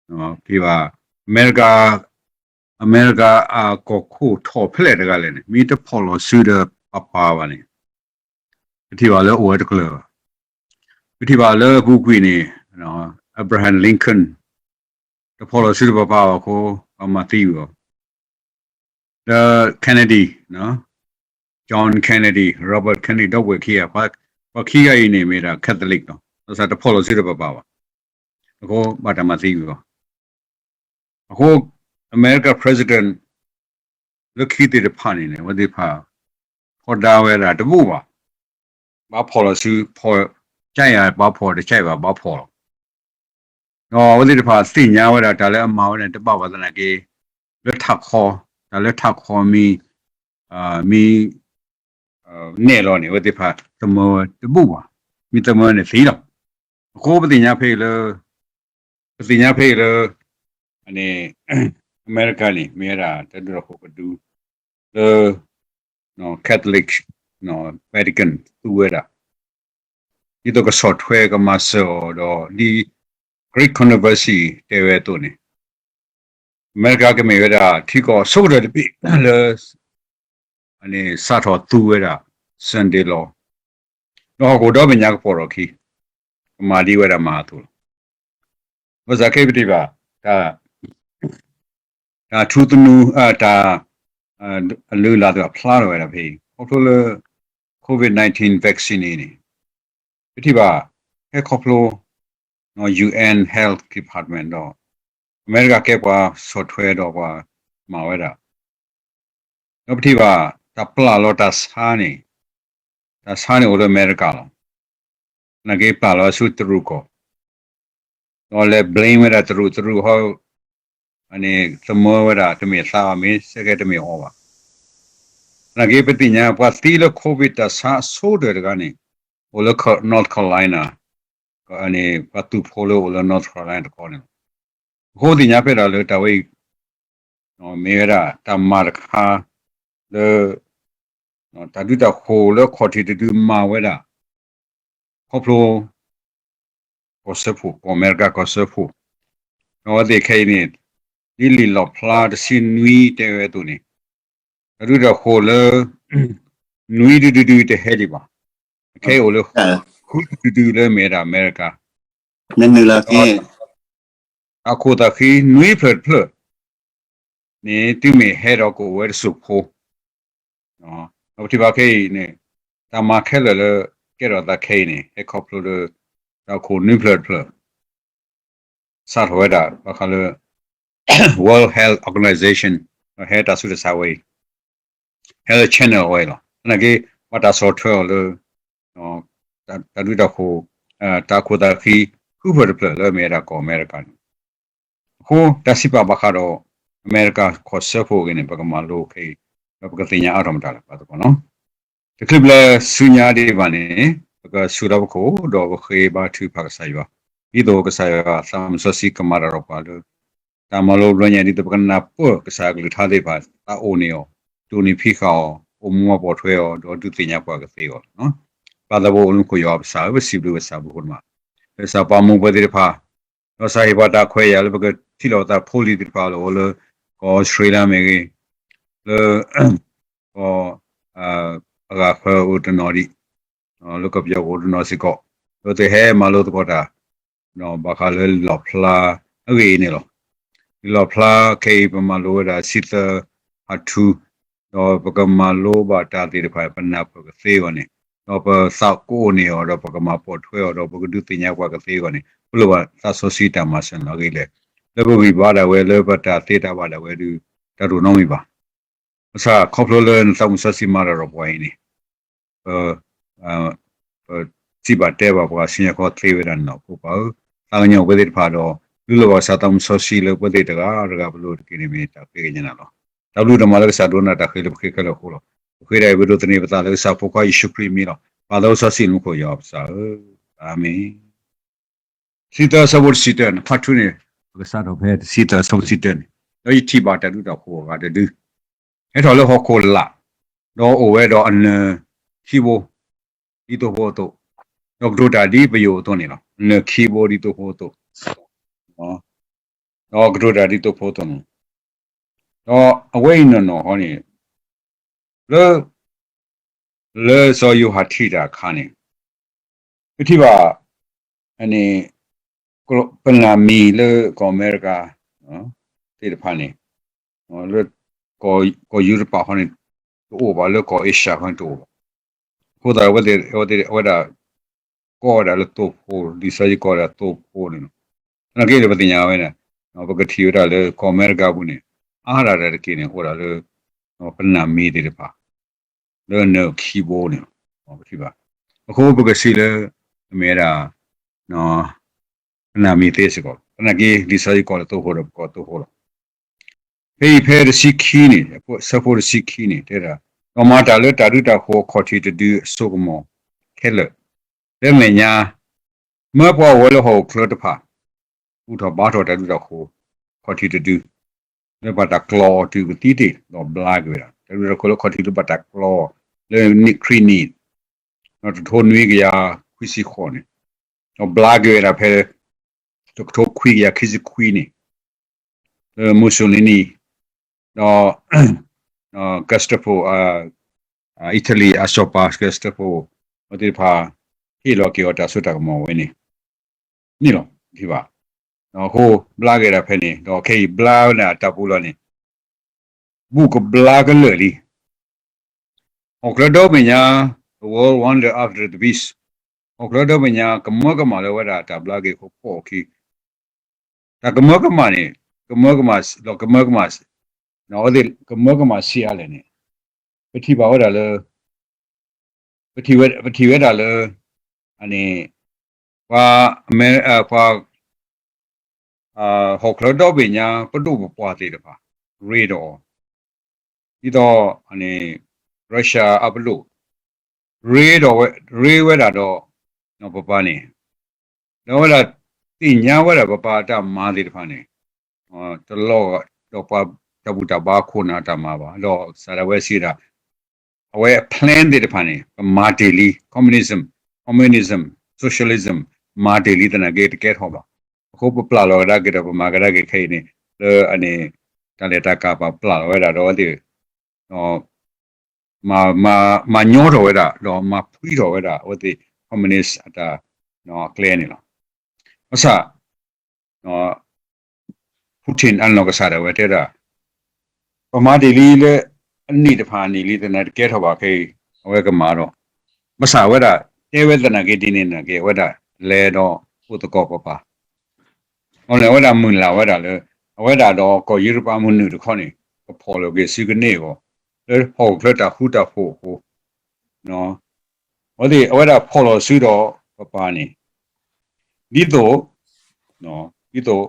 ထံၣ်ဘၣ် အမဲရကၤ အမဲရကၤအကီၢ်ခိၣ်ထီၣ်ဖဲလဲၣ်တဂၤလဲၣ်န့ၣ် မ့ၢ်တဖီၣ်လီၤစုဒီးပပၢ်ဘၣ်န့ၣ် ပထံၣ်ဘၣ်လၢအိၣ်ဝဲတကျၢၤဘၣ်. ပထံၣ်ဘၣ်လၢအပူၤကွံာ်န့ၣ် Abraham Lincoln တဖီၣ်လီၤစုဒီးပပၢ်ဘၣ်အဃိ ပှၤမၤသံဝံၤအီၤ ဒီး Kennedy, John Kennedy, Robert Kennedy ဒီပုၢ်ဝဲၢ်ခံဂၤ ပှၤခံဂၤအံၤန့ၣ်မ့ၢ်ဒၣ် Catholic လီၤ. ဘၣ်ဆၣ်တဖီၣ်လီၤစုဒီးပပၢ်ဘၣ်. အဃိဘၣ်တၢ်မၤသံဝံၤအီၤ. အဃိ America President လၢခံသ့ၣ်တဖၣ်န့ၣ်န့ၣ် အဝဲသ့ၣ်တဖၣ် ထီဒါဝဲဒၣ်တဘူၣ်ဘၣ်. ဘၣ်ဖီၣ်လီၤစု ဖီၣ် ကၠဲးယၤ ဘၣ်ဖီၣ် တကၠဲးဘၣ် ဘၣ်ဖီၣ်လီၤ. ဒီးအဝဲသ့ၣ်တဖၣ်သ့ၣ်ညါဝဲဒၣ်တၢ်လၢအမၤဝဲန့ၣ် တဘၣ်ဘၣ်သနာ်က့ လၢထးခီ, တၢ်လၢထးခီမ့ၢ် မ့ၢ် နဲၣ်လီၤန့ၣ် အဝဲသ့ၣ်တဖၣ်သမၢဝဲတဘူၣ်ဘၣ်. မ့ၢ်သမၢန့ၣ်သံလီၤ. အဃိပသ့ၣ်ညါဖဲအံၤလၢ ပသ့ၣ်ညါဖဲအံၤလၢ အမဲရကၤန့ၣ် မ့ၢ်ဝဲဒၣ်တၢ်ဒုးတၢ်ဃိးကဒု လၢ Catholic Vatican သူဝဲဒၣ် ဒ်သိးကဆီၣ်ထွဲကမၤစၢၤအီၤဒီး ဒ် Great Controversy တဲဝဲအသိးန့ၣ် အမဲရကၤကမ့ၢ်ဝဲဒၣ်ထံကီၢ်အဆိကတၢၢ်တဘ့ၣ်လၢ စးထီၣ်သူဝဲဒၣ် Sunday law ဒီးဟီၣ်ခိၣ်ဒီဘ့ၣ်ညါကပီၤထီၣ်အခံ ကမၤဒ်ဝဲဒၣ်မၤအသိးလီၤ. ဘၣ်ဆၣ်ခဲအံၤပထံၣ်ဘၣ် တၢ် တၢ်ထူသနူ တၢ် အလုၢ်အလၢ်သ့ၣ်တဖၣ်ဖျါထီၣ်ဝဲဒၣ်ဖဲအံၤ ခီဖျိလၢ COVID nineteen vaccine န့ၣ်န့ၣ် ပထံၣ်ဘၣ် ဟဲခီဖျိ UN Health Department ဒီး အမဲရကၤကဲပှၤဆီၣ်ထွဲဒီးပှၤမၤဝဲဒၣ် ဒီးပထံၣ်ဘၣ် တၢ်ပျၢ်လီၤတၢ်ဆါန့ၣ် တၢ်ဆါန့ၣ်အိၣ်လၢအမဲရကၤလီၤ. သနာ်က့ပျၢ်လီၤဆူတရူးကီၢ် ဒီးလဲၤ blame ဝဲဒၣ်တရူး တရူးဟီ သမၢဝဲဒၣ်တမ့ၢ်အသးဘၣ် မ့ၢ်စ့ၢ်ကီးတမ့ၢ်အီၤဘၣ်. သနာ်က့ပသ့ၣ်ညါ ပှၤသံလၢ COVID တၢ်ဆါအဆိကတၢၢ်တဂၤန့ၣ် အိၣ်လၢ North Carolina န့ၣ် ပှၤသုးဖိလၢအိၣ်လၢ North Carolina တခီန့ၣ်လီၤ. အဃိပသ့ၣ်ညါဖဲဒၣ်လၢတၢ်ဝဲအံၤ မ့ၢ်ဝဲဒၣ်တၢ်မၤတခါလၢ တၢ်ဒုးတၢ်ဃိးလၢအခီၣ်ထံးတဒုမၤဝဲဒၣ် ခီဖျိ ကီၢ်စၢဖှိၣ် ကီၢ်အမဲရကၤကီၢ်စၢဖှိၣ် ဒီးအဝဲသ့ၣ်ခဲအံၤန့ၣ် ဒ်လံာ်လီၣ်ဖျါတဆံနွံတဲဝဲအသိးန့ၣ် တၢ်ဒုးတၢ်ဃိးလၢ နွံဒုဒုဒုတဟဲဒံးဘၣ်. ခဲအံၤအိၣ်လၢ ဃုဒုဒုဒုလၢမ့ၢ်ဝဲဒၣ်အမဲရကၤ ဒီး တၢ်ခိၣ်သးဃံနွံဖျၢၣ်တဖျၢၣ် န့ၣ် တုၤမ့ၢ်ဟဲဒီးကအိၣ်ဝဲတစိၢ်ဖိ ဒီးပထံၣ်ဘၣ်ခဲအံၤန့ၣ် တၢ်မၤခဲလၢာ်လၢကဲထီၣ်သးခဲအံၤန့ၣ် ဟဲခီဖျိလၢ တၢ်ခိၣ်နွံဖျၢၣ်တဖျၢၣ် စးထီၣ်ဝဲဒၣ်ဘၣ်ဃးလၢ World Health Organization ဒီးဟဲတၢ်ဆူးတၢ်ဆါဝဲအံၤ Health Channel ဝဲအံၤလီၤ. သနာ်က့ ဘၣ်တၢ်ဆီၣ်ထွဲအီၤလၢ တၢ်ဒုးတၢ်ဃိး တၢ်ခိၣ်သးဃံ ဃုဖျၢၣ်တဖျၢၣ်လၢအမ့ၢ်ဝဲဒၣ်ကီၢ်အမဲရကၤန့ၣ် အဃိတၢ်စံးပာ်ဘၣ်ဃးဒီး အမဲရကၤကီၢ်စၢဖှိၣ်အဂ့ၢ်န့ၣ် ပကမၤလိခဲအံၤ ဒီးပကသ့ၣ်ညါအါထီၣ်မတၤလဲၣ် ပှၤသကိးနီၤ တချုးပလဲၤဆူညါဒံးဘၣ်န့ၣ် ပကဆူၣ်လီၤပခိၣ် ဒီးပဃ့ဘါထုကဖၣ်ကစၢ်ယွၤ ဒ်သိးကစၢ်ယွၤသးစီဆှံကမၤတၢ်ဒီးပှၤလၢ တၢ်မၤလိဘျီညါ ဒ်သိးပကနၢ်ပၢၢ်ကစၢ်အကလုၢ်ကထါသ့ၣ်တဖၣ် သးအိၣ်န့ၢ်အီၤ တိၢ်နီၣ်ဖံးဃာ်အီၤ အိၣ်မူအပိာ်ထွဲအီၤ ဒီးဒုးသ့ၣ်ညါပှၤကသ့အဂီၢ်လီၤ. ပၢ်သးဘိအိၣ်လၢမူခိၣ်ယွၤပစၢ်ဧၢ ပစံးဘျုးပစံးဘၣ်ဘုဃိတမး လၢကစၢ်ပာ်မူပဝဲသ့ၣ်တဖၣ် ဒီးကစၢ်ဟ့ၣ်ပှၤတၢ်ခွဲးယာ်လၢပကထံၣ်လိာ်ပသးဖိလံၤသ့ၣ်တဖၣ်လၢအိၣ်လၢ ကီၢ်အီစထြ့လယါမ့ၢ်ဂ့ၤ လၢ ကီၢ် အဂၤဃၢၤအိၣ်တနီၤဒံး လၢကီၢ်ပယီၤကအိၣ်တနီၤစ့ၢ်ကီး ဒီးသုဟဲမၤလိသကိးတၢ် ဒီးဘၣ်ဃးလၢလီၣ်ဖျါအဂ့ၢ်အံၤန့ၣ်လီၤ. လီၣ်ဖျါခဲအံၤပမၤလိဝဲဒၣ်ဆံသၢဖးထူ ဒီးပကမၤလိဘၣ်တၢ်သ့ၣ်တဖၣ် ပနၢ်ပၢၢ်ကသ့အဂီၢ်န့ၣ် ဒီးပသးကအိၣ်န့ၢ်အီၤ ဒီးပကမၤပိာ်ထွဲအီၤ ဒီးပကဒုးသ့ၣ်ညါပှၤကသ့အဂီၢ်န့ၣ် ပလိၣ်ဘၣ်သးစီဆှံတၢ်မၤစၢၤလီၤအဂ့ၢ်လဲၣ် လၢပဂံၢ်ဘါဒၣ်ဝဲ လၢပတၢ်သ့တၢ်ဘၣ်ဒၣ်ဝဲဒုး တၢ်တအိၣ်နီတမံၤဘၣ်. ဘၣ်ဆၣ်ခီဖျိလၢနသးမုၢ်စီဆှံမၤတၢ်ဒီးပှၤအံၤန့ၣ် ပ ပစံးဘၣ်တဲဘၣ်ပှၤဆူညါခီသ့ဝဲဒၣ်န့ၣ်လီၤ. ပပၢ်ဧၢ, သးကညီၤပဝဲသ့ၣ်တဖၣ်ဒီး လူလီၤဘၣ်ကစၢ်သးမုၢ်စီဆှံလၢပဝဲသ့ၣ်တဂၤတဂၤပလိၤတက့ၢ်န့ၣ်မ့ၢ်တၢ်ဃ့ကညးနၤလီၤ. တၢ်ဘျုးတၢ်မၤလၢကစၢ်ဒိကနၣ်တၢ်ဃ့လၢပဃ့ခဲလၢာ်အဃိလီၤ. ပဃ့ဒၣ်အံၤပဒိးသန့ၤပသးလၢကစၢ်ဖိခွါယ့ၣ်ၡူးခရံာ်အမံၤလီၤ. ပၢ်သးစီဆှံလၢမူခိၣ်ယွၤပစၢ်ဧၢ, အၤမ့ၣ်. တဆံသၢအဆၢဖိတဆံတၢန့ၣ် ဖးထူန့ၣ် ပကစးထီၣ်ဖဲတဆံသၢအဆၢဖိတဆံတၢန့ၣ်, ဒီးယထံၣ်ဘၣ်တၢ်ဒုးတၢ်ဃိးအဂၤတဒု ဟဲထီၣ်လၢဟီၣ်ခိၣ်လာ်, ဒီးအိၣ်ဝဲဒီးအနၢၤခံဘိ ဒ်သိဖိအသိး, ဒီးကတိၤတၢ်ဒ်ပယိာ်အသိးန့ၣ်လီၤ. အနၢၤခံဘိဒ်သိဖိအသိး, ဒီး ဒီးကတိၤတၢ်ဒ်သိဖိအသိးန့ၣ်, ဒီးအဝဲအံၤနီၢ်နီၢ်ဃီန့ၣ်, လၢ လၢစီၤယိၤဟၣ်ထံၣ်တၢ်အခါန့ၣ်, ပထံၣ်ဘၣ် န့ၣ် ပနၢ်မံၤလၢကီၢ်အမဲရကၤသ့ၣ်တဖၣ်န့ၣ်, လၢ ကီၢ်ယူရပၤဃီန့ၣ် တအိၣ်ဘၣ်, လၢကီၢ်အ့ရှၢၣ်ဃီန့ၣ်တအိၣ်ဘၣ်. အဃိသတး အဝဲသ့ၣ် အဝဲဒၣ် ကိးဝဲဒၣ်လၢသိဖိ, လံာ်စီဆှံကိးဝဲဒၣ်သိဖိန့ၣ်လီၤ. သနာ်က့ဒီး ပသ့ၣ်ညါဝဲဒၣ် ပကထံၣ်ဝဲဒၣ်လၢကီၢ်အမဲရကၤပူၤန့ၣ် အါဒၣ်တၢ်တက့ၢ်န့ၣ် အိၣ်ဒၣ်လၢ ပနၢ်မံၤသ့ၣ်တဖၣ် လၢနခံဘိန့ၣ်လီၤ. ပထံၣ်ဘၣ်. အဃိပကစံးလၢ အမ့ၢ်ဝဲဒၣ် ပနၢ်မံၤသ့စ့ၢ်ကီး, သနာ်က့ လံာ်စီဆှံကိးလၢသိဖိဒီး ပကိးသိဖိလီၤ. ဖဲအံၤဖဲတဆံခံန့ၣ်, ဆၢဖိတဆံခံန့ၣ် တဲဒၣ်, ဒီးမၤတၢ်လၢတၢ်ဒုးတၢ်ယၤအခီၣ်ထံးတဒုအစိကမီၤခဲလၢာ်, လၢမဲာ်ညါ မၢပှၤအိၣ်ဝဲလၢဟီၣ်ခိၣ်ချၢတဖၣ် ဘူၣ်ထီၣ်ဘါထီၣ်တၢ်ဒုးတၢ်ယၤအခီၣ်ထံးတဒု လၢဘၣ်တၢ်ကျီအီၤတုၤကသံတ့ၢ် ဒီးဘျါက့ၤဝဲဒၣ် တၢ်ဒုးတၢ်ယၤအခီၣ်ထံးလၢဘၣ်တၢ်ကျီအီၤ လၢနံၣ်ခရံာ်နံၣ် တကထိနွံကယၤခွံဆံဃိးန့ၣ်, ဒီးဘျါက့ၤဝဲဒၣ်ဖဲ တကထိခွံကယၤခံဆံခွံန့ၣ် လၢ Mussolini ဒီး Gestapo, Italy အစီၤပၤ Gestapo အဝဲသ့ၣ်တဖၣ် ဟ့ၣ်လီၤက့ၤအီၤတၢ်စိတၢ်ကမီၤဝဲန့ၣ် န့ၣ်လီၤ. ထံၣ်ဘၣ်. အဃိဘျါက့ၤဒၣ်ဖဲန့ၣ် ဒီးခဲအံၤဘျါဝဲဒၣ်အတၢ်ပူၤလီၤန့ၣ် ဘူၣ်ကဘျါကလၢာ်လံ ဟီၣ်ခိၣ်ချၢဒီဘ့ၣ်ညါ the world wonder after the beast, ဟီၣ်ခိၣ်ချၢဒီဘ့ၣ်ညါ ကမၢကမၣ်လၢဝဲဒၣ်တၢ်ဘျါက့ၤအဖီခိၣ်အခံ, တၢ်ကမၢကမၣ်န့ၣ် ကမၢကမၣ်လီၤ ကမၢကမၣ်, အဝဲသ့ၣ်ကမၢကမၣ်ဆံးအါလဲၣ်န့ၣ်, ပထံၣ်ဘၣ်ဝဲဒၣ်လၢ ပထံၣ်ဝဲဒၣ်လၢ န့ၣ် ပှၤ ပှၤ ဟီၣ်ခိၣ်ချၢဒီဘ့ၣ်ညါ ပဒိၣ်ပပှၢ်သ့ၣ်တဖၣ် ရ့ဒီးအီၤ, ဒ်သိး Russia အပဒိၣ် ရ့ဒီးဝဲ ရ့ဝဲဒၣ်ဒီး ပပၢ်န့ၣ် ဒီးဝဲဒၣ်သ့ၣ်ညါဝဲဒၣ်ပပၢ်အတၢ်မၤသ့ၣ်တဖၣ်န့ၣ် တလီၤဒီးပှၤတၢ်ဘူၣ်တၢ်ဘါခိၣ်နၢ်အတၢ်မၤဘၣ်. ဒီးစးဒၣ်ဝဲစံးဒၣ် အဝဲအ plan သ့ၣ်တဖၣ်န့ၣ် ပမၤတ့ၢ်လံ communism, communism, socialism မၤတ့ၢ်လံသနာ်က့တကဲထီၣ်ဘၣ်. အဃိပပျၢ်လီၤကဒါက့ၤဒီး ပမၤကဒါက့ၤခဲအံၤန့ၣ် လၢအန့ၣ် တၢ်လဲၤတၢ်ကၤပာ်ပျၢ်လီၤဝဲဒၣ်ဒီးအဝဲသ့ၣ် မၤ မၤ မၤညီထီၣ်ဝဲဒၣ် ဒီးမၤဖှံထီၣ်ဝဲဒၣ် အဝဲသ့ၣ် communist အတၢ် အကျဲန့ၣ်လီၤ. ဘၣ်ဆၣ် Putin အနီၢ်ကစၢ်ဒၣ်ဝဲတဲဒၣ် ပမၤတ့ၢ်လံလၢ အနံၣ်တဖၣ်န့ၣ်လံသနာ်က့တကဲထီၣ်ဘၣ်ခဲအံၤ အဝဲကမၤဒီး ဘၣ်ဆၣ်အဝဲဒၣ် တဲဝဲသနာ်က့ဒ်န့ၣ်သနာ်က့ အဝဲဒၣ်လဲၤဒီးအိၣ်သကိးပပၢ် အဝဲဒၣ်မုၢ်လၢ်ဝဲဒၣ်လၢ အဝဲဒၣ်ဒီးကီၢ်ယူရပၤမုၢ်နုာ်တခီန့ၣ် ကဖီၣ်လီၤက့ၤစုကန့ၢ်အဂီၢ် လၢဟီၣ်ခိၣ်ချၢတၢ်ဃူတၢ်ဖိးအဃိ အဝဲသ့ၣ် အဝဲဒၣ်ဖီၣ်လီၤစုဒီးပပၢ်န့ၣ် ဒ်သိး ဒ်သိး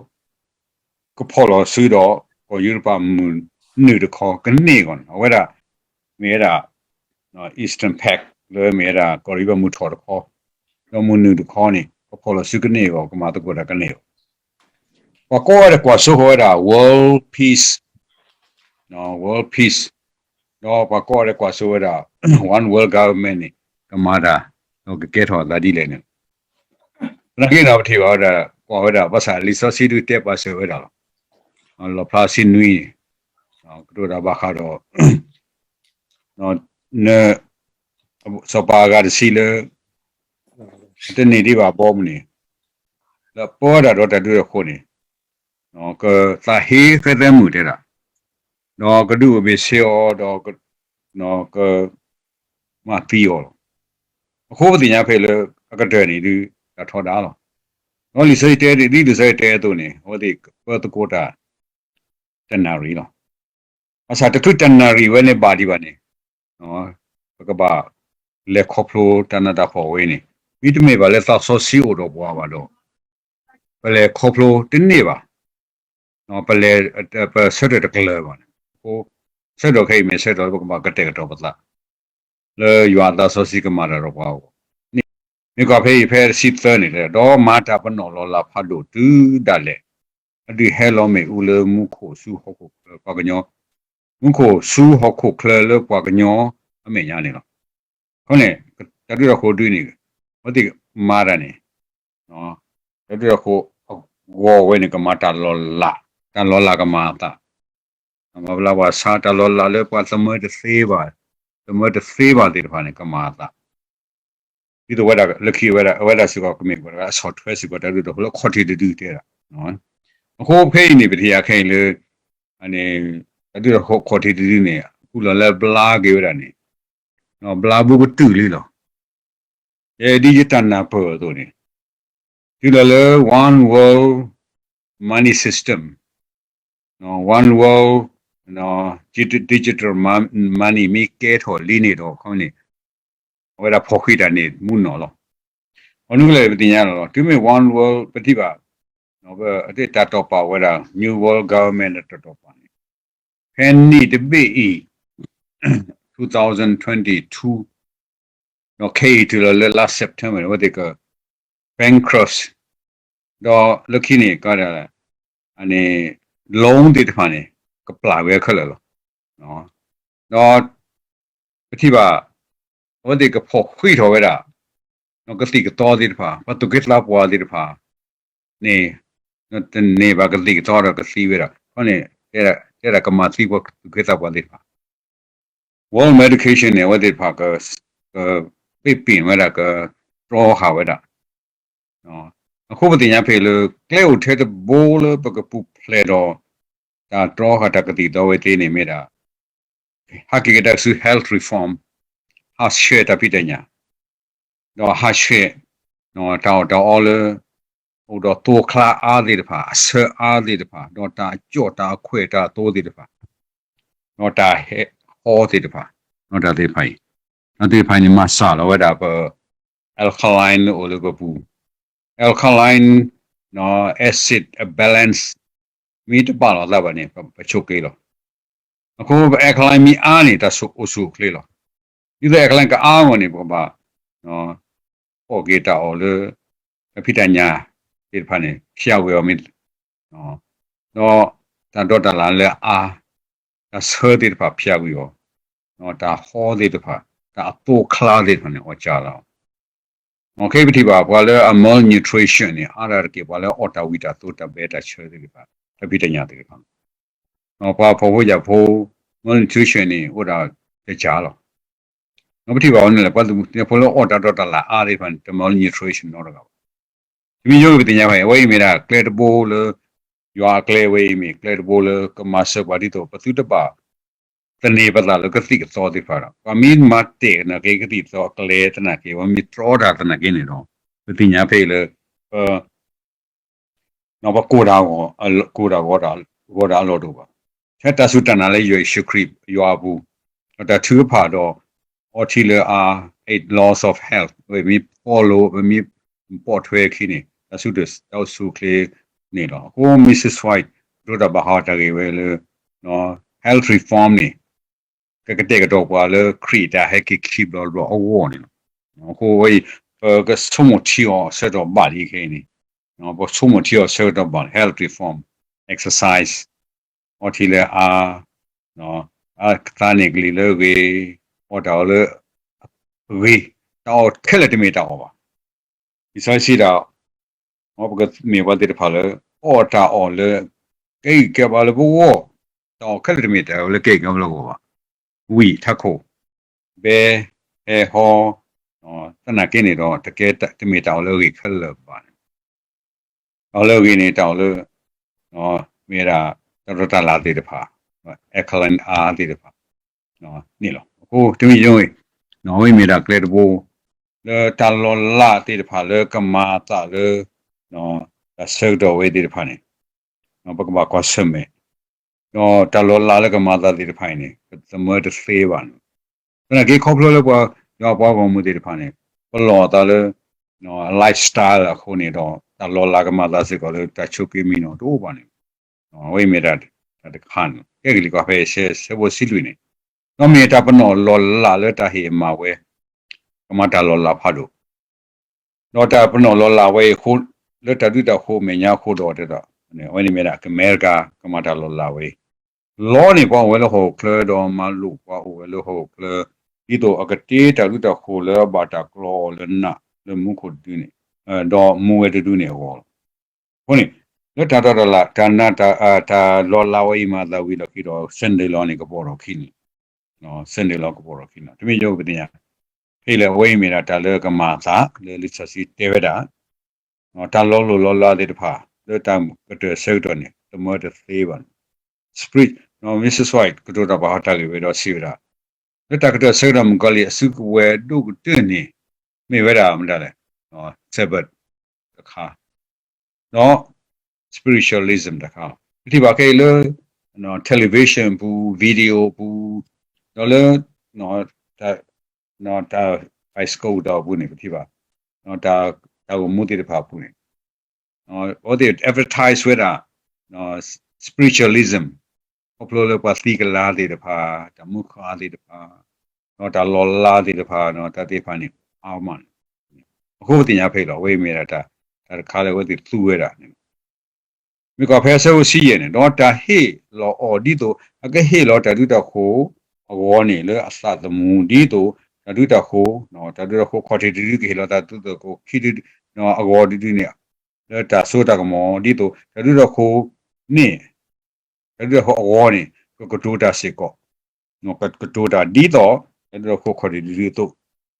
ကဖီၣ်လီၤစုဒီး ကီၢ်ယူရပၤမုၢ်နုာ်တခီကန့ၢ်အဂီၢ်န့ၣ် အဝဲဒၣ် မ့ၢ်ဝဲဒၣ် Eastern Pact လၢမ့ၢ်ဝဲဒၣ်ကီၢ်ယူရပၤမုၢ်ထီၣ်တခီ ဒီးမုၢ်နုာ်တခီန့ၣ် ကဖီၣ်လီၤစုကန့ၢ်အဂီၢ် ကမၤသကိးတၢ်ကန့ၢ်အဂီၢ် ပှၤကိးဂၤဒဲးကွၢ်စိဃီၤဝဲဒၣ် world peace, world peace ဒီးပှၤကိးဂၤဒဲးကွၢ်စိဝဲဒၣ် one world government န့ၣ် ကမၤတၢ် ဒီးကကဲထီၣ်အသးဒ်လဲၣ်န့ၣ် သနာ်က့ဒီးပထံၣ်ဘၣ်ဝဲဒၣ် ကွၢ်ဝဲဒၣ် ဘၣ်ဆၣ်လံာ်စီဆှံဒုးတဲပာ်စၢၤဝဲဒၣ်လီၤ. လီၣ်ဖျါဆံနွံန့ၣ် ကတိၤတၢ်ဘၣ်ဃးဒီး စီၤပၤအဂၤတဆံလၢ တန့ၢ်ဒံးဘၣ်ဘီမုၢ်န့ၣ် လၢအပၢတၢ်ဒီးတၢ်ဒုးတၢ်ယၤအဃိန့ၣ် ကသးဟ့ဃဲသဲမုၣ်တဲဒၣ် ဒီးကဒုးအိၣ်ဘ့ၣ်ဆ့အီၤဒီး ကမၤသံအီၤလီၤ. အဃိပသ့ၣ်ညါဖဲလၢ အကတၢၢ်န့ၣ်ဒုး တၢ်ထီဒါလီၤ. ဒီးလံာ်စီဆှံတဲဒ်လံာ်စီဆှံတဲအသိးန့ၣ် အဝဲသ့ၣ်ပၢသကိးတၢ် တနၣ်ရံၣ်လီၤ. ဘၣ်ဆၣ်တချုးတနၣ်ရံၣ်ဝဲန့ၣ်ဘၣ်ဒံးဘၣ်န့ၣ် ပကဘၣ်လဲၤခီဖျိတၢ်နးတၢ်ဖှီၣ်ဝဲန့ၣ် မ့တမ့ၢ်ဘၣ်လၢသးစီဆှံအိၣ်ဒီးပှၤဘၣ်ဒီး ပလဲၤခီဖျိတန့ၢ်ဘၣ်. ပလဲၤ ပဆၢထၢၣ်တကျၢၤဘၣ်န့ၣ် အဃိ ဆၢထၢၣ်ခဲအံၤမ့ၢ်ဆၢထၢၣ်လၢပကဘၣ်ကတဲာ်ကတီၤပသး လၢယွၤအသးစီဆှံကမၤတၢ်ဒီးပှၤအဂီၢ်န့ၣ် မ့ၢ်ကွၢ်ဖဲအံၤဖဲတဆံသၢန့ၣ် ဒီးမၤတၢ်ပနီၣ်လီၤလးဖးဒိၣ်တုၤဒၣ်လဲာ် အဒုးဟဲလီၤမ့ၣ်အူလၢမူခိၣ်ဆူဟီၣ်ခိၣ်ချၢပှၤကညီ မူခိၣ်ဆူဟီၣ်ခိၣ်ချၢလၢပှၤကညီအမဲာ်ညါန့ၣ်လီၤ. အဃိန့ၣ် တၢ်ဒုးတၢ်ယၤအဃိဒုးန့ၣ် အဝဲသ့ၣ်မၤတၢ်န့ၣ် တၢ်ဒုးတၢ်ယၤအဃိအဂီၢ်ဝဲန့ၣ် ကမၤတၢ်လီၤလး တၢ်လီၤလးကမၤအသး, ဘၣ်ဘျီပှၤဆါတၢ်လီၤလးလၢပှၤသမၢတသ့ဘၣ်, သမၢတသ့ဘၣ်သ့ၣ်တဖၣ်န့ၣ် ကမၤအသး, ဒ်သိးဝဲဒၣ်လၢခံဝဲဒၣ် အဝဲဒၣ်စ့ၢ်ကီးကမ့ၢ်ပှၤတဂၤအဆီၣ်ထွဲစ့ၢ်ကီးတၢ်ဒုးတၢ်ခိၣ်လၢခီၣ်ထံးတဒုတဲဒၣ်, အဃိဖဲအံၤန့ၣ် ပထံၣ်အခဲအံၤလၢ တၢ်ဒုးတၢ်ခိၣ်ခီၣ်ထံးတဒုန့ၣ် အပူၤလီၢ်လၢဘျါက့ၤဝဲဒၣ်န့ၣ် ဘျါဘူးကတုာ်လံလီၤ. ယဲဒ်ယတၢ်နၢ်ပၢၢ်အသိးန့ၣ် တုၤလီၤလၢ one world money system, one world digital money မ့ၢ်ကဲထီၣ်လံန့ၣ်ဒီး ခီန့ၣ် အဝဲဒၣ်ဖီၣ်ဃံးတၢ်န့ၣ်မူနီၢ်လီၤ. အီၤနုၤကလဲာ်ပသ့ၣ်ညါလီၤလီၤ တုၤမ့ၢ် one world ပထံၣ်ဘၣ် အတၢ်တိာ်ပာ်ဝဲဒၣ် New World Government တၢ်တိာ်ပာ်န့ၣ် ဖဲနံၣ်တဘ့ၣ်အံၤ two thousand twenty-two ဒီးခဲအံၤတုၤလီၤလၢလါ September န့ၣ် အဝဲသ့ၣ်က bankrupt ဒီးလၢခံန့ၣ် ကဒၣ် loan သ့ၣ်တဖၣ်န့ၣ် ကပျၢ်ဝဲခဲလၢာ်လီၤ. ဒီး ပထံၣ်ဘၣ် အဝဲသ့ၣ်ကဖီၣ်ဃံးထီၣ်ဝဲဒၣ် ကသံၣ်ကသီသ့ၣ်တဖၣ် ပှၤသူၣ်က့သးပှၢ်သ့ၣ်တဖၣ်န့ၣ် တန့ၢ်ဘၣ်ကသံၣ်ကသီဒီးကသံဝဲဒၣ် ခီန့ၣ် တဲဒၣ်ကမၤသံပှၤသူၣ်က့သးပှၢ်သ့ၣ်တဖၣ် World Bank န့ၣ် အဝဲသ့ၣ်တဖၣ် က ပ့ၣ်ပ့ၣ်ဝဲဒၣ် ကတြီဃာ်ဝဲဒၣ် အဃိပသ့ၣ်ညါဖဲအံၤလၢ ကျဲအိၣ်ထဲတဘိလၢပကပူၤဖျဲးဒီး တၢ်တြီဃာ်တၢ်ကသံၣ်ကသီဝဲသ့န့ၣ်မ့ၢ်ဒၣ် ဟဲက့ၤကဒါဆူ health reform, ဟးဆှဲးတၢ်ဖံးတၢ်ညၣ်, ဒီးဟးဆှဲး တၢ်အီၣ်တၢ်အီလၢ အိၣ်ဒီးသိချါအါသ့ၣ်တဖၣ်, အဆၢအါသ့ၣ်တဖၣ်, ဒီးတၢ်အကၠီၣ်တၢ်အခွဲးတၢ်အသိသ့ၣ်တဖၣ်, ဒီးတၢ်ဟဲဟီသ့ၣ်တဖၣ်, ဒီးတၢ်သ့ၣ်တဖၣ်အံၤ, တၢ်သ့ၣ်တဖၣ်အံၤန့ၣ် မၤစှၤလီၤဝဲဒၣ်ပ alkaline လၢအိၣ်လၢပပူၤ, alkaline acid balance မ့ၢ်တဘၣ်လိာ်သးဘၣ်န့ၣ် ပဆိးက့လီၤ. အဃိပ alkaline မ့ၢ်အါန့ၣ် တၢ်အိၣ်ဆူၣ်အိၣ်ချ့လီၤ. ဒ်သိး alkaline ကအါဂီၢ်န့ၣ် ပကဘၣ် ဖီၣ်က့ၤတၢ်အီၣ်လၢ တၢ်ဖံးတၢ်ညၣ်သ့ၣ်တဖၣ်န့ၣ် ဖျါဝံၤအီၤမ့ၢ် ဒီးတၢ်ဒီတၢ်လၣ်လၢအါ, တၢ်ဆၢသ့ၣ်တဖၣ်ဖျါဝံၤအီၤ, တၢ်ဟီသ့ၣ်တဖၣ်, တၢ်အသိချါသ့ၣ်တဖၣ်န့ၣ် အီၣ်ကၢလီၤ. ခဲအံၤပထံၣ်ဘၣ် ပှၤလၢအ malnutrition န့ၣ် အါဒၣ်တက့ၢ် ပှၤလၢအအီၣ်တၢ်ဝံၣ်တၢ်သိတၢ်ဘဲတၢ်ဆၢသ့ၣ်တဖၣ်, တၢ်ဖံးတၢ်ညၣ်သ့ၣ်တဖၣ် ပှၤဖှီၣ်ဖိယာ်ဖိ malnutrition န့ၣ် အိၣ်ဒၣ်တကၢလီၤ. ပထံၣ်ဘၣ်အီၤန့ၣ်လဲၣ် ပှၤသုးဖိလၢအီၣ်တၢ်ဒီတၢ်လၣ်အါသ့ၣ်တဖၣ်န့ၣ် တ malnutrition နီတဂၤဘၣ်. တမံၤယိပသ့ၣ်ညါဘၣ် အဝဲအံၤမ့ၢ်ဒၣ်ကျဲတဘိလၢ ယွၤအကျဲဝဲအံၤမ့ၢ်ကျဲတဘိလၢကမၤစၢၤပှၤဒ်သိး ပသုတဘၣ် သန့ၤပသးလၢကသံၣ်ကသီသ့ၣ်တဖၣ်ဒီး ပှၤမ့ၢ်မၤတဲာ်သနာ်က့ ကသံၣ်ကသီအကျဲသနာ်က့ ပှၤမ့ၢ်တြီတၢ်သနာ်က့န့ၣ်ဒီး ပသ့ၣ်ညါဖဲအံၤလၢ ပ ပကိၢ်တၢ်ဂီၤ, ကိၢ်တၢ်ဂီၤတၢ်, ဂီၤတၢ်အလီၢ်တအိၣ်ဘၣ်. ထဲတၢ်စူၢ်တၢ်နာ်လၢယွၤယ့ၣ်ၡူးခရံာ်ယွၤအပူၤ, ဒီးတၢ်ထုကဖၣ်ဒီး အီထံလၢအါ, eight laws of health ပမ့ၢ် follow ပမ့ၢ်ပိာ်ထွဲအခံန့ၣ် တၢ်စူၢ်တၢ်အိၣ်ဆူၣ်အိၣ်ချ့န့ၣ်လီၤ. အဃိ Missus White ဒိတၢ်ဘၣ်ဟးတၢ်ဂ့ၢ်ဝဲလၢ health reform န့ၣ် ကကတဲာ်ကတီၤပှၤလၢခရံာ်တၢ်ဟဲက့ၤခံဘျီတဘျီအဂီၢ်န့ၣ်လီၤ. အဃိဝဲအံၤ ပကဆိကမိၣ်ထံအီၤဆၢကတီၢ်ဘၣ်လံခဲအံၤန့ၣ်, ပဆိကမိၣ်ထံအီၤဆၢကတီၢ်ဘၣ် health reform, exercise, အီထံလၢအါ, သးန့ၢ်ကလံၤလၢအဂ့ၤ, အီၣ်တၢ်အီၣ်လၢအဂ့ၤ, တၢ်အီၣ်ခဲလၢာ်တမ့ၢ်တၢ်အီၣ်ဘၣ်. လံာ်စီဆှံစံးဒၣ် မ်ပကမ့ၢ်ပှၤသ့ၣ်တဖၣ်လၢ အီၣ်တၢ်အီၣ်လၢ ကဲဂံၢ်ကဲဘါလၢပဂီၢ်, တၢ်အီၣ်ခဲလၢာ်တမ့ၢ်တၢ်လၢကဲဂံၢ်ကဲဘါလၢပဂီၢ်ဘၣ်. ဝံၣ်ထးခိၣ်, ဘဲ, ဟဲဟီ, သနာ်က့န့ၣ်ဒီး တကဲတမ့ၢ်တၢ်အီၣ်လၢအဂ့ၤခဲလၢာ်ဘၣ်န့ၣ် တၢ်အီၣ်လၢအဂ့ၤန့ၣ် တၢ်အီၣ်လၢ မ့ၢ်ဝဲဒၣ် တၢ်ဒီတၢ်လၣ်သ့ၣ်တဖၣ်, alkaline အါသ့ၣ်တဖၣ်န့ၣ်လီၤ. အဃိတမံၤယိအံၤ အဝဲမ့ၢ်ဒၣ်ကျဲတဘိ လၢတၢ်လီၤလးသ့ၣ်တဖၣ်လၢကမၤအသးလၢ တၢ်ဆၢကတီၢ်ဝဲသ့ၣ်တဖၣ်န့ၣ် ပကဘၣ်ကွၢ်ဆၢၣ်မဲာ် ဒီးတၢ်လီၤလးလၢကမၤအသးသ့ၣ်တဖၣ်အံၤန့ၣ် ပသမၢတသ့ဘၣ်န့ၣ် သနာ်က့ခီဖျိလၢပှၤ ယွၤပှၤဂီၢ်မုၢ်သ့ၣ်တဖၣ်န့ၣ် ပလီၢ်အသးလၢ lifestyle အဃိန့ၣ်ဒီး တၢ်လီၤလးကမၤအသးစ့ၢ်ကီးလၢတၢ်ဆိးက့မံနီၤတအိၣ်ဘၣ်န့ၣ် အဝဲအံၤမ့ၢ်တၢ်တခါန့ၣ် ကဲကလံၤကွၢ်ဖဲဆဲဆၢဖိဆံလွံၢ်န့ၣ် ဒီးမ့ၢ်တၢ်ပနီၣ်လီၤလးလၢတၢ်ဟ့ၣ်အမၤဝဲ ကမၤတၢ်လီၤလးဖးဒိၣ် ဒီးတၢ်ပနီၣ်လီၤလးဝဲအံၤ လၢတၢ်ဒုးတၢ်ဃိးမဲာ်ညါအဃိဒီးတဲဒီး အဝဲန့ၣ်မ့ၢ်ဒၣ်ကမဲရကၤ ကမၤတၢ်လီၤလးဝဲအံၤ လီန့ၣ် ပှၤအိၣ်ဝဲလၢဟီၣ်ခိၣ်ချၢ ဒီးမၤလိာ်ပှၤအိၣ်ဝဲလၢဟီၣ်ခိၣ်ချၢ ဒ်သိးအကတ့တၢ်ဒုးတၢ်ဃိးလၢအဘၣ်တၢ်ကျီအီၤလၢနးလၢမူခိၣ်တဒုန့ၣ် ဒီးမူဝဲတဒုန့ၣ်အဂီၢ်လီၤ. အဃိန့ၣ် လၢတၢ်တီတၢ်လၤ တၢ်နးတၢ် တၢ်လီၤလးဝဲအံၤမၤအသးဝံၤလီၢ်ခံဒီး Sunday law န့ၣ် ကပိာ်ထီၣ်ခံန့ၣ်, Sunday law ကပိာ်ထီၣ်ခံန့ၣ် တမ့ၢ်ယိပသ့ၣ်ညါ, ဖဲလၢအဝဲအံၤမ့ၢ်ဒၣ်တၢ်လၢကမၤအသး လၢလံာ်စီဆှံတဲဝဲဒၣ် တၢ်လီၤလိၢ်လီၤလးသ့ၣ်တဖၣ် လၢတၢ်ကတၢၢ်ဆၢကတီၢ်န့ၣ် တမၢတသ့ဘၣ်န့ၣ်, spirit, missus White ကတိၤတၢ်ပာ်ဟီတၢ်ဂ့ၢ်ဝဲဒီးစံးဝဲဒၣ် လၢတၢ်ကတၢၢ်ဆၢကတီၢ်မုၣ်ကီၤလံၢ်အစုကဝဲၤဒိၣ်ကတၢၢ်န့ၣ် မ့ၢ်ဝဲဒၣ်မတၤလဲၣ်, Sabbath တခါ, ဒီး spiritualism တခါလီၤ. ပထံၣ်ဘၣ်ခဲအံၤလၢ television ပူၤ video ပူၤ, ဒီးလၢ တၢ် bicycle ဒီးအပူၤန့ၣ် ပထံၣ်ဘၣ် တၢ်ဂီၤမူသ့ၣ်တဖၣ်အပူၤန့ၣ် အဝဲသ့ၣ် advertise ဝဲဒၣ် spiritualism ခီဖျိလၢပှၤသံကလၤသ့ၣ်တဖၣ်, တၢ်မူခးသ့ၣ်တဖၣ်, ဒီးတၢ်လီၤလးသ့ၣ်တဖၣ်, တၢ်သ့ၣ်တဖၣ်န့ၣ် အါမးန့ၣ်, အဃိပသ့ၣ်ညါဖဲအံၤလီၤ. အဝဲအံၤမ့ၢ်ဒၣ်တၢ်တခါလၢအဝဲသ့ၣ်သူဝဲဒၣ်န့ၣ်လီၤ. မ့ၢ်ကွၢ်ဖဲအဆၢဖိတဆံယဲၢ်န့ၣ်, ဒီးတၢ်ဟ့ၣ်လီၤအီၤဒ်သိး အကဟ့ၣ်လီၤတၢ်ဒုးတၢ်ဃိၤအဂီၢ်န့ၣ် လၢအသးသမူ ဒ်သိးတၢ်ဒုးတၢ်ဃိၤ, တၢ်ဒုးတၢ်ဃိၤခီၣ်ထံးတဒုကဟ့ၣ်လီၤတၢ်ဒုးတၢ်ဃိၤခံဒု အဂီၢ်တဒုန့ၣ် လၢတၢ်စိတၢ်ကမီၤ ဒ်သိးတၢ်ဒုးတၢ်ဃိၤန့ၣ် တၢ်ဒုးတၢ်ဃိၤအဂီၢ်န့ၣ် ကကတိၤတၢ်စ့ၢ်ကီး, ကကတိၤတၢ်ဒ်သိး တၢ်ဒုးတၢ်ဃိၤခီၣ်ထံးတဒုအသိး,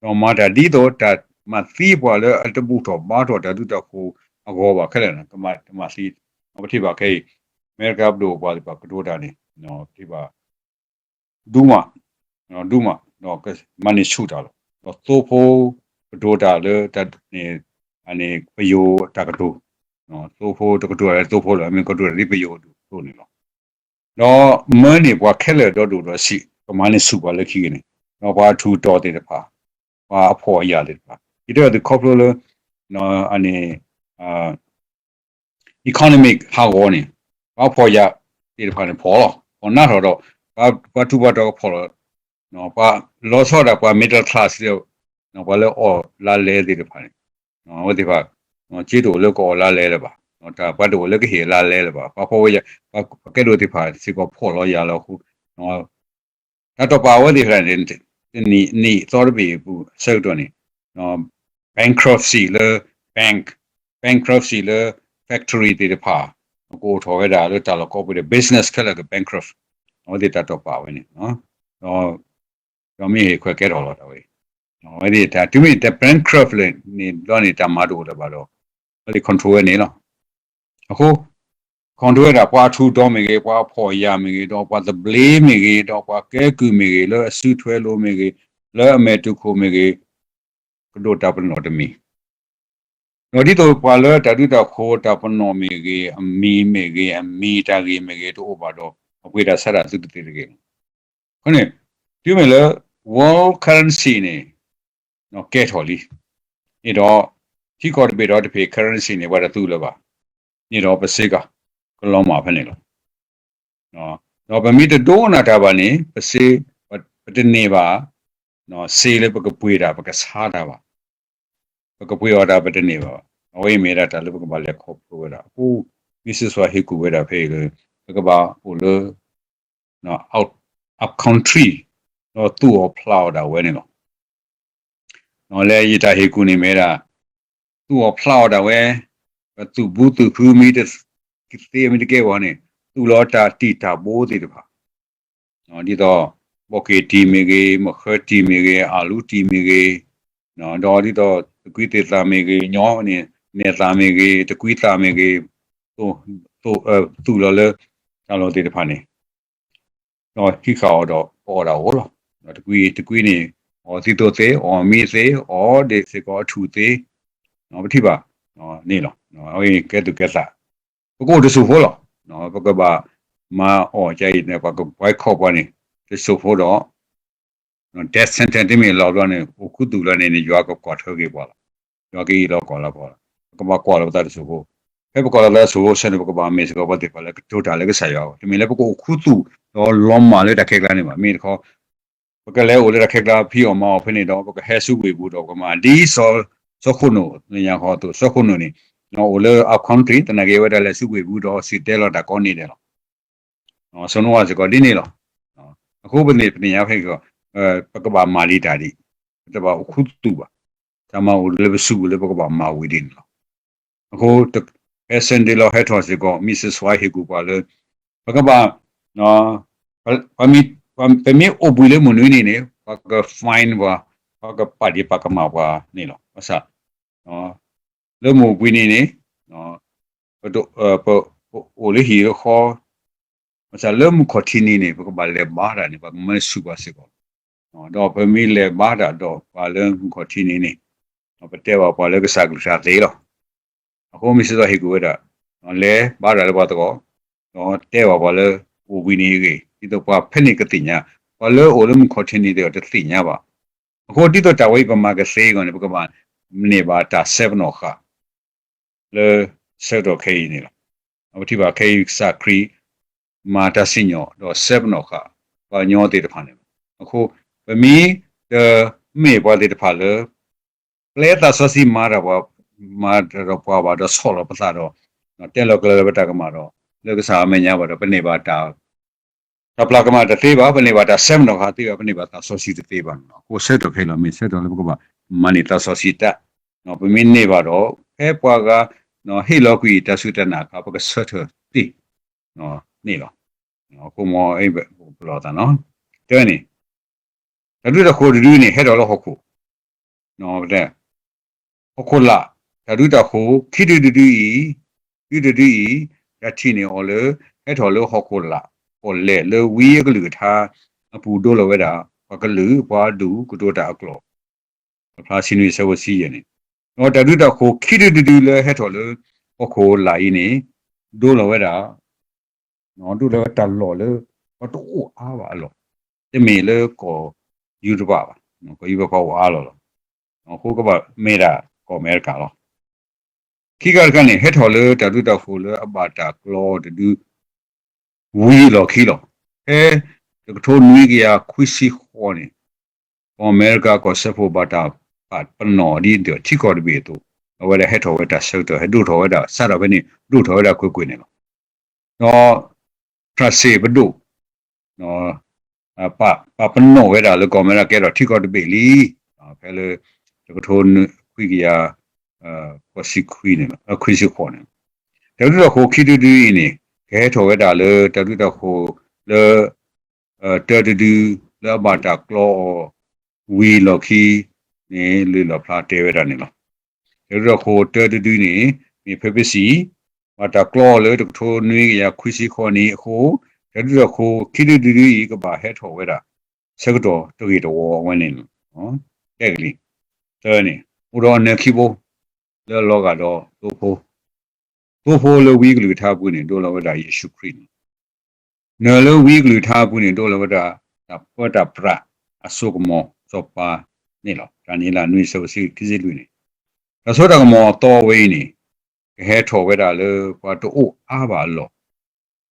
ဒီးမၤတၢ်ဒ်သိးတၢ်မၤသံပှၤလၢအတဘူၣ်ထီၣ်ဘါထီၣ်တၢ်ဒုးတၢ်ဃိၤအဂီၢ်ဘၣ်ခဲလၢာ်န့ၣ်, တမၤသံ, ပထံၣ်ဘၣ်ခဲအံၤ အမဲရကၤပဒိၣ်ပှၤသ့ၣ်တဖၣ်ကတိၤတၢ်န့ၣ် ပထံၣ်ဘၣ် ဒူမး, ဒူမး, ဒီးမၤန့ၢ်ဆူၣ်တၢ်လီၤ. ဒီးသိဖိကတိၤတၢ်လၢ ပယိၤတၢ်ကတိၤ, သိဖိတကတိၤတၢ်လၢသိဖိလၢၤ, မ့ၢ်ကတိၤတၢ်ဒ်ပယိၤကတိၤန့ၣ်လီၤ. ဒီးမၢန့ၢ်ပှၤခဲလၢာ်ဒီဒိၣ်ဒီးဆံး, ကမၤန့ၢ်ဆူၣ်ပှၤလၢခံက့ၤန့ၣ်, ဒီးပှၤထူးတီၤသ့ၣ်တဖၣ်, ပှၤအဖှီၣ်အယာ်သ့ၣ်တဖၣ်, ယတဲအီၤသုခီဖျိလၢ အန့ၣ် economic ဟးဂီၤန့ၣ်, ပှၤဖှီၣ်ယာ်သ့ၣ်တဖၣ်န့ၣ်ဖှီၣ်လီၤ, ဖှီၣ်နးထီၣ်ဒီး ပှၤထူးပှၤတီၤကဖှီၣ်လီၤ, ပှၤလီၤဆီဒၣ်ပှၤ middle class ဒီး ပှၤလၢအီၣ်လါလဲသ့ၣ်တဖၣ်န့ၣ်, အဝဲသ့ၣ်တဖၣ် စ့တအိၣ်လၢကအီၣ်လါလဲလၢၤဘၣ်, ပှၤတအိၣ်လၢကဟ့ၣ်လါလဲလၢၤဘၣ်, ပှၤဖှီၣ်ဝဲယာ် ပှၤကဲဒိၣ်သ့ၣ်တဖၣ်စ့ၢ်ကီးဖှီၣ်လီၤယာ်လီၤအဃိ တၢ်တီၢ်ပာ်အဝဲသ့ၣ်တဖၣ်န့ၣ် တနံၣ်နံၣ်သီတဘ့ၣ်အပူၤအဆၢကတီၢ်န့ၣ် bankruptcy လၢ bank, bankruptcy လၢ factory သ့ၣ်တဖၣ် ကအိၣ်ထီၣ်ဝဲဒၣ်လၢတၢ်လီၢ်ကိးပူၤဒီး business ခဲလၢာ်က bankrupt အဝဲသ့ၣ်တၢ်တီၢ်ပာ်ဝဲန့ၣ် ဒီးမ့ၢ်ဟ့ၣ်ခွဲးကဲထီၣ်လီၤတၢ်ဝဲအံၤ, အဝဲသ့ၣ်တၢ်တုၤမ့ၢ်တ bankrupt လၢန့ၣ်ဘျီန့ၣ် တၢ်မၤတအိၣ်လၢၤဘၣ်ဒီး အဝဲသ့ၣ် control ဝဲန့ၣ်လီၤ. အဃိ control ဝဲဒၣ်ပှၤထူးတီၤမ့ၢ်ဂ့ၤ, ပှၤဖှီၣ်ယာ်မ့ၢ်ဂ့ၤ, ဒီးပှၤသဘျ့မ့ၢ်ဂ့ၤ, ဒီးပှၤကဲကုၢ်မ့ၢ်ဂ့ၤ, လၢအစုထွဲလိၤမ့ၢ်ဂ့ၤ, လၢအမဲာ်တူၢ်ခိၣ်မ့ၢ်ဂ့ၤ, ကဒိးတၢ်ပနီၣ်တမံၤ ဒီးဒ်သိးပှၤလၢတၢ်ဒုးတၢ်ဃိၤတၢ်ပနီၣ်မ့ၢ်ဂ့ၤ, အမံၤမ့ၢ်ဂ့ၤ, အမံၤတၢ်ဂ့ၢ်မ့ၢ်ဂ့ၤ တအိၣ်ဘၣ်ဒီး အပှ့ၤတၢ်ဆါတၢ်သုတသ့တဂ့ၤလီၤ. အဃိန့ၣ် တုၤမ့ၢ်လၢ world currency န့ၣ် ကဲထီၣ်လံန့ၣ်ဒီး ထံကီၢ်တဘ့ၣ်ဒီးတဘ့ၣ် currency န့ၣ် ပှၤတသူလၢၤဘၣ်န့ၣ်ဒီး ပစ့ကၤကလီၤမၢ်ဖဲန့ၣ်လီၤ. ဒီးပမ့ၢ်တဒိကနၣ်တၢ်ဘၣ်န့ၣ် ပစ့ ပတန့ၢ်ဘၣ် စ့လၢပကပှ့ၤတၢ် ပကဆါတၢ်ဘၣ်. ပကပှ့ၤအီၣ်တၢ်ပတန့ၢ်ဘၣ်. အဝဲအံၤမ့ၢ်ဒၣ်တၢ်လၢပကဘၣ်လဲၤခီဖျိဝဲဒၣ်. အဃိ မ့ၢ်စ့ၢ်ကီးဟ့ၣ်ကူၣ်ဝဲဒၣ်ဖဲအံၤလၢ ပကဘၣ်အိၣ်လၢ upcountry ဒီးသူၣ်အီၣ်ဖျးအီၣ်ဒၣ်ဝဲန့ၣ်လီၤ. လၢယတၢ်ဟ့ၣ်ကူၣ်န့ၣ်မ့ၢ်ဒၣ် သူၣ်အီၣ်ဖျးအီၣ်ဒၣ်ဝဲ ပသူၣ်ဘူသူၣ်ဖုမ့ၢ်တသ့မ့ၢ်တကဲဘၣ်န့ၣ် သူၣ်လီၤတၢ်တံာ်တၢ်ဘိသ့ၣ်တဖၣ် ဒ်သိး ဘီက့ၣ်တံာ်မ့ၢ်ဂ့ၤ, မုၢ်ဃၢတံာ်မ့ၢ်ဂ့ၤ, အၤလူတံာ်မ့ၢ်ဂ့ၤ, ဒီးဒ်သိး သကွံသ့ၣ်သၣ်မ့ၢ်ဂ့ၤ, ညီန့ၣ် နဲၣ်သၣ်မ့ၢ်ဂ့ၤ, တကွံသၣ်မ့ၢ်ဂ့ၤ, သူၣ်လီၤလၢ တၢ်လီၢ်သ့ၣ်တဖၣ်န့ၣ် ဒီးဟံးဃာ်အီၤဒီး ပအီၣ်ဒၣ်အိၣ်လီၤ. ဒီးတကွံ တကွံန့ၣ် အီၣ်သံသိးသ့, အီၣ်မ့ၤသ့, အီၣ်ဒ့ၣ်စ့ၢ်ကီးအထူၣ်သ့, ပထံၣ်ဘၣ်န့ၣ်လီၤ. အဝဲကဲသူၣ်ကဲသး ပကအိၣ်တစိၢ်ဖိလီၤ. ပကဘၣ်မၤအီၣ်ကါအံၤန့ၣ် ပှၤက boycott ပှၤန့ၣ် တစိၢ်ဖိဒီး death sentence တမ့ၢ်လီၤဘျီန့ၣ် အိၣ်ခူသူၣ်လီၤန့ၣ် ယွၤကကွၢ်ထွဲက့ၤပှၤလီၤ. ယွၤကအံးလီၤကွၢ်လီၤပှၤလီၤ. ပကဘၣ်ကွၢ်လီၤပသးတစိၢ်ဖိ. ဖဲပကွၢ်လီၤပသးတစိၢ်ဖိဆၢန့ၣ် ပကဘၣ်မ့ၢ်စ့ၢ်ကီးပှၤသ့ၣ်တဖၣ်လၢကတိၤတၢ်လၢကစၢ်ယွၤအဂီၢ်, တမ့ၢ်လၢပကအိၣ်ခူသူၣ်ဒီးလီၤမၢ်လၢတၢ်ခဲကျါန့ၣ်ဘၣ်. မ့ၢ်တခီ ပကလဲၤအိၣ်လၢတၢ်ခဲကျါ ဖံးအီၣ်မၤအီၣ်ဖဲန့ၣ်ဒီး ပကဟဲဆူဝ့ၢ်ပူၤဒီး ပကမၤဒ်စီၤ စီၤခိၣ်နူာ် လၢညါခီအသိး စီၤခိၣ်နူာ်န့ၣ် အိၣ်လၢ upcountry သနာ်က့ဝဲဒၣ်လဲၤဆူဝ့ၢ်ပူၤဒီးစံၣ်တဲၤတဲလီၤတၢ်ကိးနံၤဒဲးလီၤ. စီၤနိအၤစ့ၢ်ကီးဒ်န့ၣ်လီၤ. အဃိပသ့ၣ်ညါဖဲကီး ပကဘၣ်မၤဒံးတၢ်ဒံး, ပတဘၣ်အိၣ်ခူသူၣ်ဘၣ်. တၢ်မၤအိၣ်လၢပစုပူၤလၢပကဘၣ်မၤဝံၤဒ်န့ၣ်လီၤ. အဃိ ဟဲဆၢဒ့လီၤဟဲထီၣ်စ့ၢ်ကီး မံၤစၢၤစွါဟ့ၣ်ကူၣ်ပှၤလၢ ပကဘၣ် ပမ့ၢ်အိၣ်ဘှံးလၢမုၢ်နွံနံၤန့ၣ် ပှၤက fine ပှၤ, ပှၤကပာ်ဒံးပာ်ကမၣ်ပှၤန့ၣ်လီၤ. ဘၣ်ဆၣ် လၢမုၢ်အိၣ်ဘှံးနံၤန့ၣ် ပ ပအိၣ်လၢဟံၣ်လၢဃီ, ဘၣ်ဆၣ်လၢမုၢ်ခီၣ်ထံးနံၤန့ၣ် ပကဘၣ်လဲၤဘါတၢ်န့ၣ် ပှၤကမၢဆူၣ်ပှၤစ့ၢ်ကီး, ဒီးပမ့ၢ်လဲၤဘါတၢ်ဒီးပှၤလၢမုၢ်ခီၣ်ထံးနံၤန့ၣ် ပတဲဘၣ်ပှၤလၢကစၢ်ကလုၢ်ကထါသ့လီၤ. အဃိမံၤစၢၤစွါဟ့ၣ်ကူၣ်ဝဲဒၣ် လဲၤဘါတၢ်လၢပှၤသကိး, ဒီးတဲဘၣ်ပှၤလၢအိၣ်ဘှံးနံၤအဂ့ၢ် ဒ်သိးပှၤဖဲန့ၣ်ကသ့ၣ်ညါ, ပှၤလၢအိၣ်လၢမုၢ်ခီၣ်ထံးနံၤသ့ၣ်ဒီးတသ့ၣ်ညါဘၣ်. အဃိဒ်သိးတၢ်ဝဲအံၤပမၤကသ့အဂီၢ်န့ၣ် ပကဘၣ်န့ၢ်ဘၣ်တၢ်ဆဲးပနီၣ်ဃာ် လၢဆၢကတီၢ်ခဲအံၤန့ၣ်လီၤ. ပထံၣ်ဘၣ်ခဲအံၤကစၢ်ခရံာ် မၤတၢ်စံၣ်ညီၣ်ဒီးဆဲးပနီၣ်ဃာ် ပှၤကညီသ့ၣ်တဖၣ်န့ၣ်လီၤ. အဃိ ပမ့ၢ်တမ့ၢ်ပှၤသ့ၣ်တဖၣ်လၢ ပျဲသးစီဆှံမၤတၢ်ပှၤ မၤတၢ်ဒီးပှၤဘၣ်ဒီး ဆီၣ်လီၤပသးဒီး တဲလီၤကျဲၤလီၤပတၢ်ကမၣ်ဒီး လၢကစၢ်အမဲာ်ညါဘၣ်ဒီး ပန့ၢ်ဘၣ်တၢ် တၢ်ပျၢ်ကမၣ်တသ့ဘၣ်, ပန့ၢ်ဘၣ်တၢ်ဆဲးပနီၣ်ဃာ်တသ့ဘၣ်, ပန့ၢ်ဘၣ်သးစီဆှံတသ့ဘၣ်န့ၣ်လီၤ. အဃိဆၢကတီၢ်ခဲအံၤလီၤ မ့ၢ်ဆၢကတီၢ်လၢပကဘၣ်မၤန့ၢ်သးစီဆှံတၢ်, ပမ့ၢ်န့ၢ်ဘၣ်ဒီး ဖဲပှၤဂၤ ဟ့ၣ်လီၤကွံာ်တၢ်စူၢ်တၢ်နာ်အခါ ပကဆၢထၢၣ်သ့န့ၣ်လီၤ. အဃိမ်ပလီၢ်သးနီၤ, တဲန့ၣ် တၢ်ဒုးတၢ်ဃိၤတဒုန့ၣ် ဟဲထီၣ်လၢဟီၣ်ခိၣ် ဟီၣ်ခိၣ်လာ်, တၢ်ဒုးတၢ်ဃိၤခံတဒုဒုအံၤ, ဒုတဒုအံၤ, တၢ်ထံၣ်န့ၢ်အီၤလၢ ဟဲထီၣ်လၢဟီၣ်ခိၣ်လာ် ကီၢ်လဲၢ်လၢဝံအကလုၢ်ကထါအပူၤ ဒိလီၤဝဲဒၣ် ပှၤကလုာ်ပှၤဒူၣ်ကတိၤတၢ်အကျိာ် အဖျါဆံနွံဆၢဖိဆံယဲၢ်န့ၣ်, ဒီးတၢ်ဒုးတၢ်ဃိၤခံတဒုဒုလၢဟဲထီၣ်လၢဟီၣ်ခိၣ်လာ်အံၤန့ၣ် ဒိလီၤဝဲဒၣ် ဒိလီၤဝဲတၢ်လီၢ်လၢ ပှၤတအိၣ်အါဘၣ်အလီၢ်, တမ့ၢ်လၢကီၢ်ယူရပၤဘၣ်, ကီၢ်ယူရပၤပှၤအိၣ်အါလီၤလီၤ. အဃိကဘၣ်မ့ၢ်ဒၣ်ကီၢ်အမဲရကၤလီၤ. ခံခါတခါန့ၣ် ဟဲထီၣ်လၢတၢ်ဒုးတၢ်ဃိၤလၢအဘၣ်တၢ်ကျီတဒု ဝံၤအလီၢ်ခံလီၤ. ဖဲတကထိနွံကယၤခွံဆံဃိးန့ၣ် ကီၢ်အမဲရကၤကီၢ်စၢဖှိၣ်ဘၣ်တၢ်ပာ်ပနီၣ်ဒ်ဒီးထံကီၢ်တဘ့ၣ်အသိး, အဝဲဒၣ်ဟဲထီၣ်ဝဲတၢ်ဆၢကတီၢ် ဟဲဒိၣ်ထီၣ်ဝဲဒၣ် စးထီၣ်ဖဲန့ၣ် ဒိၣ်ထီၣ်ဝဲဒၣ်ကွ့ၢ်ကွ့ၢ်န့ၣ်လီၤ. ဒီး ဖြၣ်စ့ၣ်ပဒိၣ် ပာ်ပနီၣ်ဝဲဒၣ်လၢကီၢ်အမဲရကၤကဲထီၣ်ထံကီၢ်တဘ့ၣ်လံ, ဖဲလၢ တကထိခွံကယၤ ခွံဆံခွံန့ၣ်လီၤ, ခွံဆံဃိးန့ၣ်လီၤ. တၢ်ဒုးတၢ်ဃိၤခံတဒုအံၤန့ၣ် ကဟဲထီၣ်ဝဲဒၣ်လၢတၢ်ဒုးတၢ်ဃိၤလၢ တၢတဒုလၢအဘၣ်တၢ်ကျီအီၤ ဝံၤလီၢ်ခံန့ၣ် လံာ်လီၣ်ဖျါတဲဝဲဒၣ်န့ၣ်လီၤ. တၢ်ဒုးတၢ်ဃိၤတၢတဒုန့ၣ် မ့ၢ်ဖဲဖ့စံၣ် ဘၣ်တၢ်ကျီအီၤလၢတကထိနွံကယၤခွံဆံဃိးနံၣ်အဃိ, တၢ်ဒုးတၢ်ဃိၤခံတဒုအံၤ ကဘၣ်ဟဲထီၣ်ဝဲဒၣ် ဆၢကတီၢ်တဂ့ၢ်တဝီအဝဲန့ၣ်လီၤ. ကဲကလံၤ သၢန့ၣ် အိၣ်ဒီးအနၢၤခံဘိ လၢအလီၤဂာ်ဒီးသိဖိ, သိဖိလၢဝံအကလုၢ်ကထါအပူၤန့ၣ် ဒိလီၤဝဲဒၣ်ယ့ၣ်ၡူးခရံာ်န့ၣ်လီၤ. နၢၤလၢဝံအကလုၢ်ကထါအပူၤန့ၣ် ဒိလီၤဝဲဒၣ် တၢ်ပၢတၢ်ပြးအစိကမီၤစီၤပၤန့ၣ်လီၤ. ဒၤနံးယ့လးနွံဆၢဖိခံဆံလွံၢ်န့ၣ်, တၢ်စိတၢ်ကမီၤအသီဝဲအံၤန့ၣ် ကဟဲထီၣ်ဝဲဒၣ်လၢပှၤတအိၣ်အါဘၣ်အလီၢ်,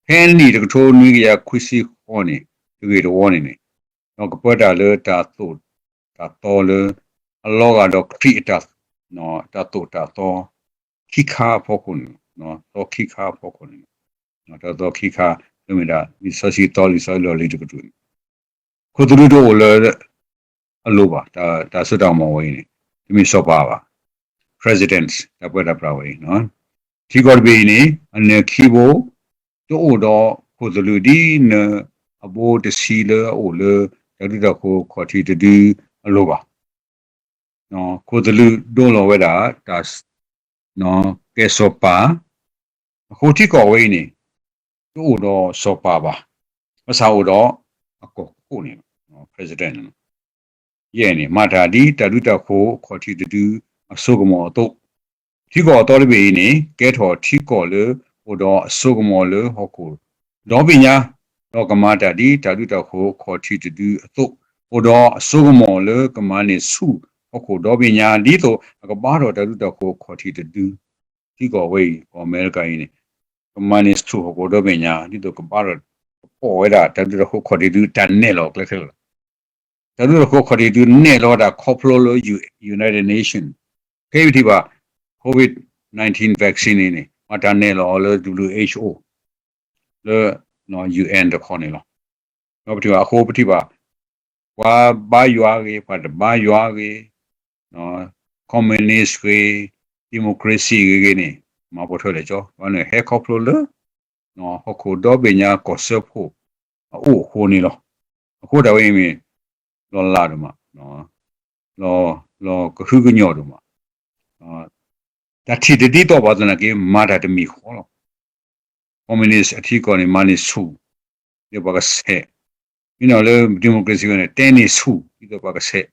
ဖဲနံၣ်တကထိနွံကယၤခွံဆံဃိးန့ၣ် တဂ့ၢ်တဝီန့ၣ်န့ၣ်, ဒီးကပၢတၢ်လၢတၢ်သိၣ်တၢ်သီလၢ အလီၤဂာ်ဒီးခရံာ်အတၢ် တၢ်သိၣ်တၢ်သီ ခံခါအဖီခိၣ်န့ၣ်လီၤ. သီခံခါအဖီခိၣ်န့ၣ်လီၤ. တၢ်သီခံခါ လၢမ့ၢ်ဒၣ် လံာ်စီဆှံသီ လံာ်စီဆှံလီၢ်လံၤတကတြူၢ်န့ၣ် ခိၣ်သလုးတအိၣ်လၢ အလိၤဘၣ်, တၢ်စိတၢ်ကမီၤဝဲအံၤန့ၣ် တမ့ၢ်စီၤပၤဘၣ်, president တၢ်ပၢတၢ်ပြးဝဲအံၤ, ထံကီၢ်တဘ့ၣ်အံၤန့ၣ် အနၢၤခံဘိ တအိၣ်ဒီးခိၣ်သလုးဒ်နၢၤအဘိတဆံလၢအအိၣ်လၢ တၢ်ဒုးတၢ်ဃိၤခီၣ်ထံးတဒုအလိၤဘၣ်. ခိၣ်သလုးဒိလီၤဝဲဒၣ် တၢ် ကဲစီၤပၤ, အဃိထံကီၢ်ဝဲအံၤန့ၣ် တအိၣ်ဒီးစီၤပၤဘၣ်, ဘၣ်ဆၣ်အိၣ်ဒီးအကီၢ်ခိၣ်န့ၣ်လီၤ, president န့ၣ်လီၤ. ယဲၢ်န့ၣ် မၤတၢ်ဒ်တၢ်ဒုးတၢ်ဃိၤခီၣ်ထံးတဒုအစိကမီၤအသိး, ထံကီၢ်အသီတဘ့ၣ်အံၤန့ၣ် ကဲထီၣ်ထံကီၢ်လၢအိၣ်ဒီးအစိကမီၤလၢဟီၣ်ခိၣ်ဒီဘ့ၣ်ညါ, ဒီးကမၤတၢ်ဒ်တၢ်ဒုးတၢ်ဃိၤခီၣ်ထံးတဒုအသိး, အိၣ်ဒီးအစိကမီၤလၢကမၤန့ၢ်ဆူၣ်ဟီၣ်ခိၣ်ဒီဘ့ၣ်ညါ ဒ်သိးအကဘါထီၣ်တၢ်ဒုးတၢ်ဃိၤခီၣ်ထံးတဒု ထံကီၢ်ဝဲအံၤ ကီၢ်အမဲရကၤအံၤန့ၣ် ကမၤန့ၢ်ဆူၣ်ဟီၣ်ခိၣ်ဒီဘ့ၣ်ညါ ဒ်သိးကဘါထီၣ် ကပိာ်ဝဲဒၣ်တၢ်ဒုးတၢ်ဃိၤခီၣ်ထံးတဒု တၢ်နဲၣ်လီၤကျဲခဲလၢာ်လီၤ. တၢ်ဒုးတၢ်ဃိၤခီၣ်ထံးတဒုနဲၣ်လီၤဝဲဒၣ်ခီဖျိလၢ United Nation, ခဲအံၤပထံၣ်ဘၣ် COVID nineteen vaccine န့ၣ်န့ၣ် မၤတၢ်နဲၣ်လီၤအီၤလၢ WHO လၢ UN တခီန့ၣ်လီၤ. ဒီးပထံၣ်ဘၣ်အဃိပထံၣ်ဘၣ် ပှၤဘါယွၤဂ့ၤ ပှၤတဘါယွၤဂ့ၤ, communist ဂ့ၤ, democracy ဂ့ၤဂ့ၤန့ၣ် မၤပိာ်ထွဲလဲၣ်ကၠီ, ဘၣ်န့ၣ်ဟဲခီဖျိလၢ ဟီၣ်ခိၣ်ဒီဘ့ၣ်ညါကီၢ်စၢဖှိၣ်အအိၣ်အဃိန့ၣ်လီၤ. အဃိတၢ်ဝဲအံၤမ့ၢ် လီၤလးဒိၣ်မး, လီၤကဟုကညီၢ်ဒိၣ်မး, တၢ်ထံၣ်တဒ်သိးဘၣ်သနာ်က့ မၤတၢ်တမံၤဃီလီၤ. communist အထံကီၢ်န့ၣ် မၤန့ၢ်ဆူၣ် ဒ်သိးပှၤကဆဲး, မ့ၢ်နီၢ်လၢ democracy ဝဲန့ၣ် တဲန့ၢ်ဆူၣ် ဒ်သိးပှၤကဆဲး,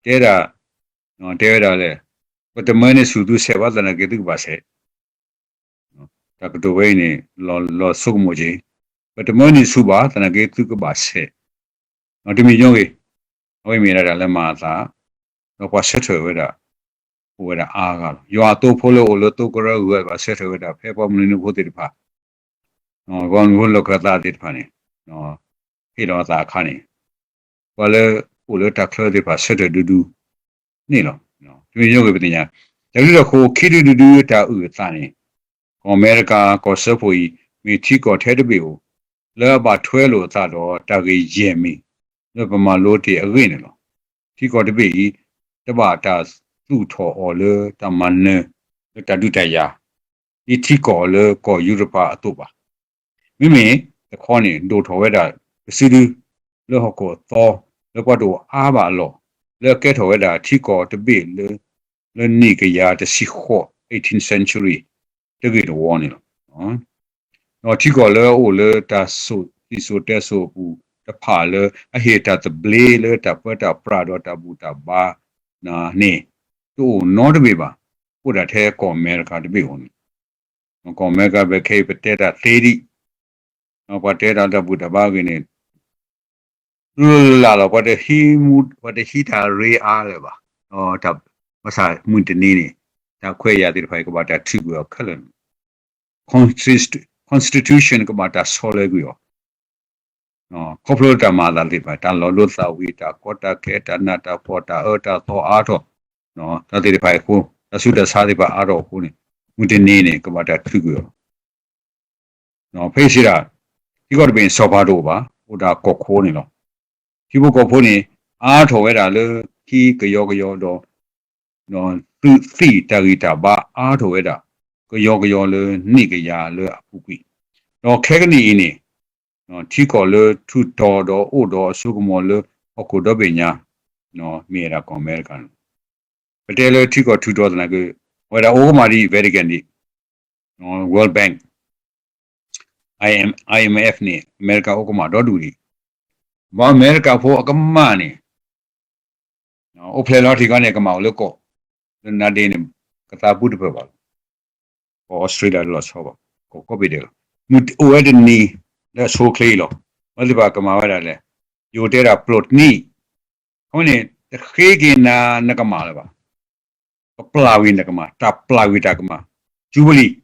တဲဒၣ်, တဲဝဲဒၣ်လဲၣ်, ပတမၢန့ၢ်ဆူၣ်သုဆဲးဘၣ်သနာ်က့ သုကဘၣ်ဆဲး တၢ်ကတိၤဝဲအံၤန့ၣ် လီၤဆိကမိၣ်က့ၤ, ပတမၢန့ၢ်ဆူၣ်ဘၣ်သနာ်က့ သုကဘၣ်ဆဲး, တမံၤညီဂ့ၤ, အဝဲမ့ၢ်ဒၣ်တၢ်လၢမၤအသး, ဒီးပှၤဆၢထၢၣ်ဝဲဒၣ် အိၣ်ဝဲဒၣ်အါဂၤလီၤ. ယွၤအသိဖိလၢအိၣ်လၢသိကရၢဂၤ ပှၤဆၢထၢၣ်ဝဲဒၣ် ဖဲပှၤမုၢ်နွံနံၤဖိသ့ၣ်တဖၣ်, ပှၤမုၢ်နွံနံၤဖိလီၢ်ခၢၣ်သးသ့ၣ်တဖၣ်န့ၣ် ဟ့ၣ်လီၤအသးအခါန့ၣ် ပှၤလၢအိၣ်လၢတၢ်ချၢသ့ၣ်တဖၣ် ဆၢထၢၣ်ဒူဒူန့ၣ်လီၤ. တမံၤညီဂ့ၤပသ့ၣ်ညါ, တၢ်ဂ့ၢ်တၢ်ဃိ ခံဒုတဒုတၢ်အုၣ်အသးန့ၣ်, ကီၢ်အမဲရကၤကီၢ်စၢဖှိၣ်အံၤ မ့ၢ်ထံကီၢ်ထဲတဘ့ၣ်ဧိၤ လၢအဘၣ်ထွဲလိာ်အသးဒီးတၢ်ဂ့ၢ်ယဲၢ်မံၤ လၢပမၤလိတ့ၢ်အဂ့ၢ်န့ၣ်လီၤ. ထံကီၢ်တဘ့ၣ်အံၤ တဘၣ်တၢ်သူၣ်ထီၣ်အီၤလၢတၢ်မၤနၢၤ လၢတၢ်ဒုးတၢ်ယၤ ဒ်ထံကီၢ်လၢကီၢ်ယူရပၤအသိးဘၣ်. မ့မ့ၢ်တခီန့ၣ် ဒိၣ်ထီၣ်ဝဲဒၣ်ကစုဒု လၢဟီၣ်ခိၣ်အသီ လၢပှၤတအိၣ်အါဘၣ်အလီၢ် လၢအကဲထီၣ်ဝဲဒၣ်ထံကီၢ်တဘ့ၣ်လၢ လၢနံၣ်ကယၤတဆံဃိး eighteen century တဂ့ၢ်တဝီန့ၣ်လီၤ. ဒီးထံကီၢ်လၢအအိၣ်လၢတၢ်စိာ်သံၣ်စိၤတဲစိၤအပူၤတဖၣ်လၢ အဟ့ၣ်တၢ်သဘျ့လၢတၢ်ပၢတၢ်ပြးဒီးတၢ်ဘူၣ်တၢ်ဘါန့ၣ် တအိၣ်နီတဘ့ၣ်ဘၣ်, အိၣ်ဒၣ်ထဲကီၢ်အမဲရကၤတဘ့ၣ်ဧိၤန့ၣ်, ကီၢ်အမဲရကၤဘၣ်ခဲအံၤ ပတဲတၢ်သ့ဒံး, ပှၤတဲတၢ်လၢတၢ်ဘူၣ်တၢ်ဘါအဂ့ၢ်န့ၣ် လၢလၢ်လၢ်လီၤ, ပှၤတဟံးမူ ပှၤတဟံးတၢ်ရ့အါလၢၤဘၣ်. တၢ်ဘၣ်ဆၣ်မုၢ်တနံၤန့ၣ် တၢ်ခွဲးယာ်သ့ၣ်တဖၣ်အံၤ ကဘၣ်တၢ်ထုးကွံာ်အီၤခဲလၢာ်န့ၣ်, constitu- constitution ကဘၣ်တၢ်ဆီလဲကွံာ်အီၤ ခီဖျိတၢ်မၤအသးသ့ၣ်တဖၣ်, တၢ်လီၤဒိသးဝံၤ, တၢ်ကီတၢ်ခဲ, တၢ်နးတၢ်ဖှီၣ်, တၢ်အၢတၢ်သီအါထီၣ်, တၢ်သ့ၣ်တဖၣ်အံၤအဃိ, တၢ်ဆူးတၢ်ဆါသ့ၣ်တဖၣ်အါထီၣ်အဃိန့ၣ်, မုၢ်တနံၤန့ၣ် ကဘၣ်တၢ်ထုးကွံာ်အီၤ ဖဲအံၤစံးဒၣ်, ထံကီၢ်တဘ့ၣ်န့ၣ် စီၤပၤတအိၣ်ဘၣ်, အိၣ်ဒၣ်ကီၢ်ခိန့ၣ်လီၤ. ထံဖိကီၢ်ဖိန့ၣ် အါထီၣ်ဝဲဒၣ်လၢခံကယီကယီဒီး, ဒီးသုးသံၣ်တၢ်ဂံၢ်တၢ်ဘါအါထီၣ်ဝဲဒၣ် ကယီကယီလၢနံၣ်ကယၤလၢအပူၤကွံာ်, ဒီးခဲကနံၣ်အံၤန့ၣ် ထံကီၢ်လၢထူးတီၤဒီးအိၣ်ဒီးအစိကမီၤလၢဟီၣ်ခိၣ်ဒီဘ့ၣ်ညါ မ့ၢ်ဝဲဒၣ်ကီၢ်အမဲရကၤန့ၣ်လီၤ. ပတဲလၢထံကီၢ်ထူးတီၤသနာ်က့ အဝဲဒၣ်အိၣ်ကမၣ်ဒ်အံၤ Vatican ဒ်အံၤ, World Bank, I M, I M F န့ၣ် အမဲရကၤအိၣ်ကမၣ်ဒီဒူၣ်ဒံး, ဘၣ်အမဲရကၤဖိအကမၣ်န့ၣ် အိၣ်ဖျဲၣ်လီၤထံးခီန့ၣ် ကမၣ်အိၣ်လၢကီၢ်, လၢနါဒ့န့ၣ် ကသးပူတပၢၢ်ဘၣ်လီၤ. ကီၢ်အီစထြ့လယါတလီၤဆီဘၣ်, ကီၢ်ကိးဘ့ၣ်ဒဲးလီၤ. မုၢ်အိၣ်ဝဲတနံၤလၢအဆိအချ့အံၤလီၤ. အဝဲသ့ၣ်တဖၣ်ကမၤဝဲဒၣ်လဲၣ်, ယိၤတဲဒၣ်ပျိာ်တနံၣ်, အဃိန့ၣ် တဃ့က့ၤနၤနကမၣ်လၢၤဘၣ်. ပပျၢ်ဝံၤနကမၣ်, တၢ်ပျၢ်ဝံၤတၢ်ကမၣ်, ယူဘလံၤ,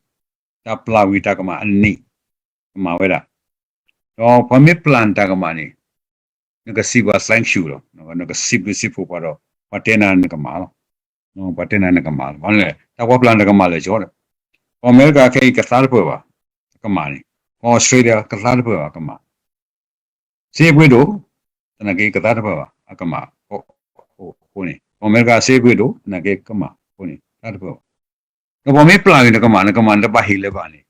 တၢ်ပျၢ်ဝံၤတၢ်ကမၣ်အနံၣ်, ကမၣ်ဝဲဒၣ်. ဒီးပှၤမ့ၢ်ပျၢ်နတၢ်ကမၣ်န့ၣ် နကစံးပှၤ thank you လီၤ. နကစံးဘျုးစံးဖှိၣ်ပှၤဒီး ပှၤတဲနၤနကမၣ်လီၤ. ပှၤတဲနၤနကမၣ်လီၤ. ဘၣ်မနုၤလဲၣ်, တၢ်ပှၤပျၢ်နတၢ်ကမၣ်လၢာ်ကၠီဒီး, ကီၢ်အမဲရကၤခဲအံၤကသါတပၢၢ်ဘၣ်, အကမၣ်န့ၣ်, ကီၢ်အီစထြ့လယါကသါတပၢၢ်ဘၣ် အကမၣ် စ့ပှ့ၤဒိၣ်, သနာ်က့ကသါတပၢၢ်ဘၣ် အကမၣ်, အဃိန့ၣ် ကီၢ်အမဲရကၤစ့ပှ့ၤဒိၣ် သနာ်က့ကမၣ်အဃိန့ၣ် သါတပၢၢ်ဘၣ်. ဒီးပှၤမ့ၢ်ပျၢ်ဂ့ၤနကမၣ်, နကမၣ်နတဘၣ်ဟ့ၣ်လၢၤဘၣ်န့ၣ်,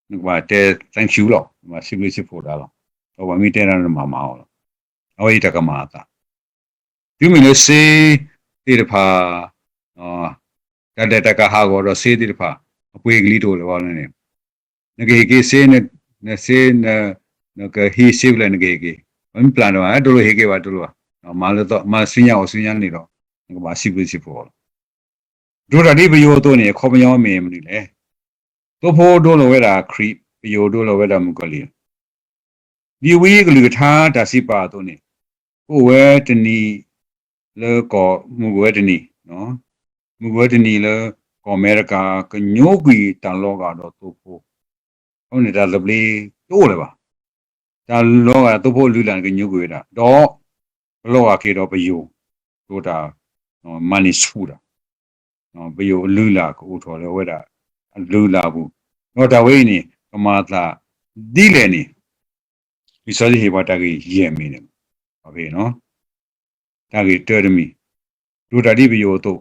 နကဘၣ်တဲ thank you လီၤ, နဘၣ်စံးဘျုးစံးဖှိၣ်ဒၣ်လီၤ. ဒီးပှၤမ့ၢ်တဲဒၣ်နမၤမၤအီၤလီၤ. အဝဲအံၤတၢ်ကမၣ်အသး တုၤမ့ၢ်လၢစ့သ့ၣ်တဖၣ်, တၢ်ဒဲးတၢ်ကးဟးဂီၤဒီးစ့သ့ၣ်တဖၣ် အပှ့ၤကလံၤတအိၣ်လၢၤဘၣ်န့ၣ်, နကဟ့ၣ်က့ၤစ့, နစ့, နကဟံးစ့ဖဲလဲၣ်နကဟ့ၣ်က့ၤ, ပှၤမ့ၢ်ပျၢ်နတမၤ, တလိၣ်ဟ့ၣ်က့ၤဘၣ်တလိၣ်ဘၣ်, မၤလၢ မၤဆူညါအီၣ်ဆူညါန့ၣ်ဒီး နကဘၣ်စံးဘျုးစံးဖှိၣ်အီၤလီၤ. ဒိၣ်တၢ်ဒ်ပယိၤအသိးန့ၣ် အခီပညီမ့ၢ်မနုၤလဲၣ်. သိဖိဒိလီၤဝဲဒၣ်ခရံာ်, ပယိၤဒိလီၤဝဲဒၣ်မုၣ်ကီၤလံၢ် ဒ်ဝံကလုၢ်ကထါတၢ်စံးပာ်အသိးန့ၣ်, ကအိၣ်ဝဲတနံၤလၢကီၢ်, မုၢ်ကဝဲတနံၤ, မုၢ်ကဝဲတနံၤလၢ ကီၢ်အမဲရကၤကညိကွံာ်တၢ်လီၤဂာ်ဒီးသိဖိ, အဃိန့ၣ်တၢ်သဘျ့တအိၣ်လၢၤဘၣ်. တၢ်လီၤဂာ်သိဖိအလုၢ်အလၢ်န့ၣ်ကညိကွံာ်ဝဲဒၣ်, ဒီးကလီၤဂာ်က့ၤဒီးပယိၤ, ဒိၣ်တၢ် မၤန့ၢ်ဆူၣ်တၢ် ပယိၤအလုၢ်အလၢ်ကအိၣ်ထီၣ်လၢအဝဲဒၣ်အလုၢ်အလၢ်အပူၤ, ဒီးတၢ်ဝဲအံၤန့ၣ် ကမၤအသးဒ်လဲၣ်န့ၣ်, လံာ်စီဆှံဟ့ၣ်ပှၤတၢ်ဂ့ၢ်ယဲၢ်မံၤန့ၣ်, တၢ်ဂ့ၢ်တၢတမံၤ, ဒိၣ်တၢ်ဒ်ပယိၤအသိး,